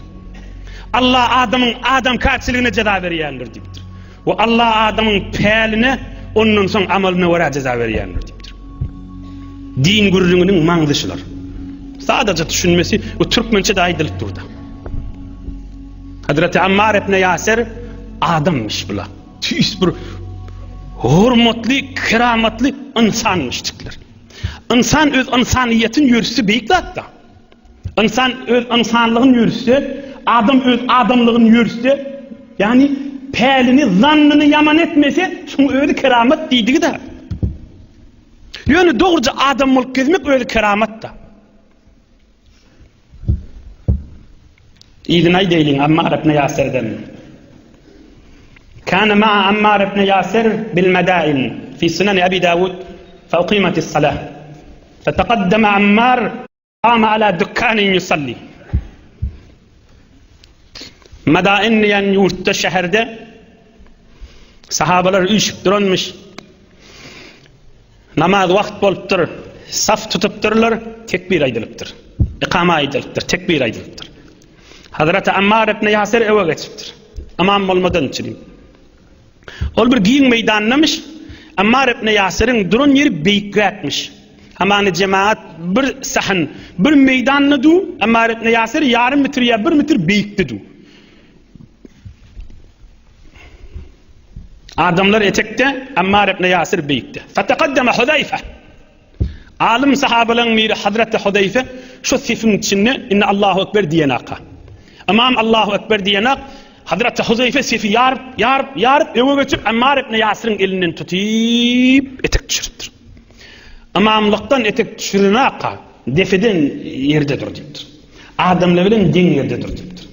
Allah adamyň adam kaçylygyna jeza berýändir diýipdir. We Allah adamyň päline ondan soň amalyna görä jeza berýändir diýipdir. Din gürrüňiniň maňzy şular. Sadaja düşünmesi we türkmençe-de aýdylyp durda. Hazreti Ammar ibn Ýasir adammış bula. Tüýs bir hormatly, keramatly ynsanmyşdyklar. Ynsan öz ynsanyýetini ýörütse beýik zatda. Ynsan öz ynsanlygyny ýörütse, adam öz adamlygyny ýörütse, ýagny pälini, zannyny ýaman etmese, şuň özi keramat diýdigi-de. Ýöne dogruja adam bolup gezmek özi keramat-da. Yzyny aýdaýlyň Ammar ibn Ýasirden. Kana ma'a Ammar ibn Ýasir bil Madain fi Sunan Abi Dawud fa uqimatis salah. Fataqaddama Ammar qama ala dukkanin yusalli. Madain diýen ýurtda şäherde sahabalar üýşüp duranmyş. Namaz wagt bolupdyr, saf tutupdyrlar, tekbir aýdylypdyr. Ikama aýdylypdyr, tekbir aýdylypdyr. Hazreti Ammar ibn Ýasir öwe geçipdir. Ymam bolmadan üçin. Ol bir giň meýdandamyş. Ammar ibn Ýasiriň duran ýeri beýikräkmiş. Hamany jemaat bir sahn, bir meýdanda du, Ammar ibn Ýasir ýarym metr ýa bir metr beýikde du. Adamlar etekde, Ammar ibn Ýasir beýikde. Fataqaddama Huzaýfa. Alym sahabalaryň biri Hazreti Huzaýfa şu sefiň içinde indi Allahu ekber diýenaka. Ymam Allahu ekber diýenak, Hazreti Huzaýfa sefi ýaryp, ýaryp, ýaryp öňe geçip Ammar ibn Ýasiriň elinden tutyp etek düşüripdir. Ymamlykdan etek düşürenaka depeden ýerde dur diýipdir. Adamlar bilen deň ýerde dur diýipdir.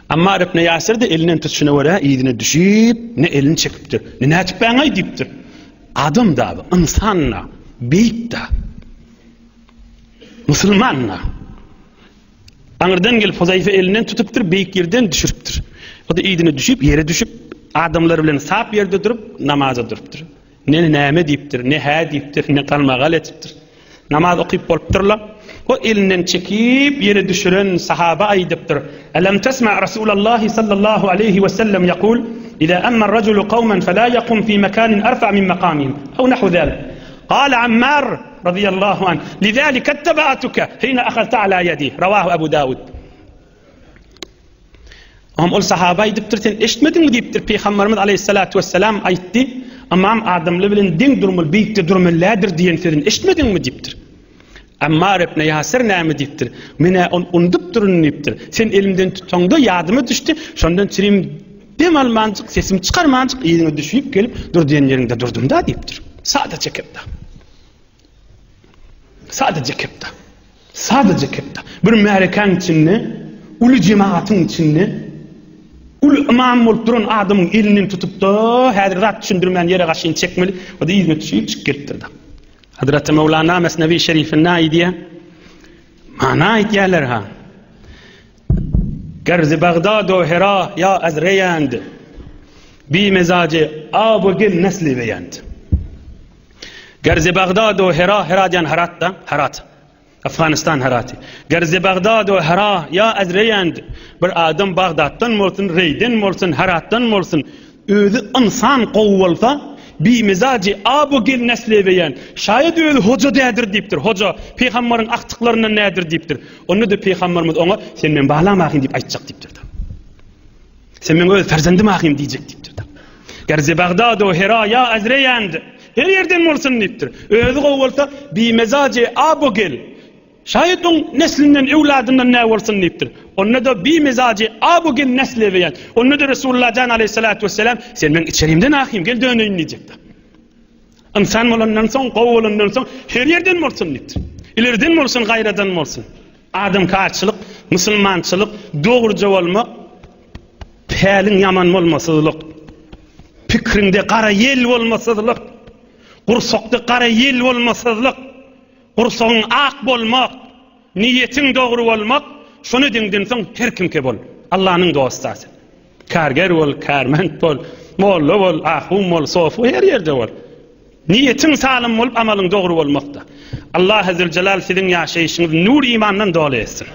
Ammar ibn Ýasir-de elinden tutuşyna görä yzyna düşüp, ne elini çekipdir, ne nätipbäň-aý diýipdir. Adam-da bu, ynsan-da, beýik-de. Musulman-da. Aňyrdan gelip Huzaýfa elinden tutupdyr, beýik ýerden düşüripdir. O-da yzyna düşüp, ýere düşüp, adamlar bilen sap ýerde durup, namaza durupdyr. Ne näme diýipdir, ne hä diýipdir, ne galmagal edipdir. Namaz okyp bolupdyrlar. O elinden çekip ýere düşüren sahaba aýdypdyr, Elem tesma Rasulallahi sallallahu aleýhi we sellem ýekul, Iza amma rajulu kawmen fela ýekum fi mekanin erfa min mekamihim, ew nahwu zalik. Kale Ammar radiyallahu anh, Lizalike ittebaatuke hine ahazte ala ýedi. Rawahu Ebu Dawud. Oňam ol sahaba aýdypdyr, sen eşitmediňmi diýipdir, Pygamberimiz aleýhissalatu wessalam aýtdy, Ymam adamlar bilen deň durmaly, beýikde durmaly däldir diýen sözüni eşitmediňmi diýipdir. Ammar ibn Ýasir näme diýipdir? Men-ä ony unudupdyryn diýipdir. Sen elimden tutaňda ýadyma düşdi, şondan çirim dem almanjyk, sesimi çykarmanjyk yzyňa düşüp gelip, dur diýen ýeriňde durdum-da diýipdir. Sadaja kepda. Sadaja kepda. Sadaja kepda. Bir märekäň içinde, uly jemagatyň içinde uly ymam bolup duran adamyň elinden tutup-da, häzir zat düşündirmän ýere gaşyny çekmeli, o-da yzyna düşüp çykyp gelipdir-de. Hazreti Mevlana Mesnevi Şerifinde aýdýar. Mana aýdýarlar ha. Gerzi Bagdad o Hera ya az Reyand. Bi mezaje ab we gel nesli beyand. Gerzi Bagdad o Hera, Hera diýen Herat da, Herat. Afganistan Heraty. Gerzi Bagdad we Hera ýa az Reýend bir adam Bagdatdan bolsun, Reýden bolsun, Heratdan bolsun, özi ynsan gowy bolsa, bimizajy abu gel nesle beýän, şaýat özi hoja dädir diýipdir, hoja, pygambaryň agtyklaryndan nädir diýipdir. Onda-da pygambarymyz oňa, sen meň balam ahym diýip aýtjak diýipdir. Sen meň öz perzendim ahym diýjek diýipdir. Gerzi Bagdad we Hera ýa az Reýend Her ýerden bolsun diýipdir. Özi gowy bolsa, bimezajy abu gel. Şaýat oň neslinden, öwladyndan nä bolsun diýipdir. Onda-da bimezajy abu gel nesli beýan. Onda-da Resulullah jan aleyhissalatu vesselam, sen meň içerimden ahym, gel döneýin diýjekdi. Ynsan bolandan soň, gowy bolandan soň her ýerden bolsun diýipdir. Ileriden bolsun, gaýradan bolsun. Adamkarçylyk, musulmançylyk, dogruja bolmak, Päliň ýaman bolmasyzlyk, pikriňde gara ýel bolmasyzlyk, gursakda gara ýel bolmasyzlyk, gursagyň ak bolmak, niýetiň dogry bolmak, şony edeňden soň her kimke bol, Allanyň dosty sen. Karger bol, kärment bol, molla bol, ahun bol, sofy her ýerde bol. Niýetiň salym bolup amalyň dogry bolmakda. Allahy Züljelal siziň ýaşaýşyňyzy nur imandan doly etsin.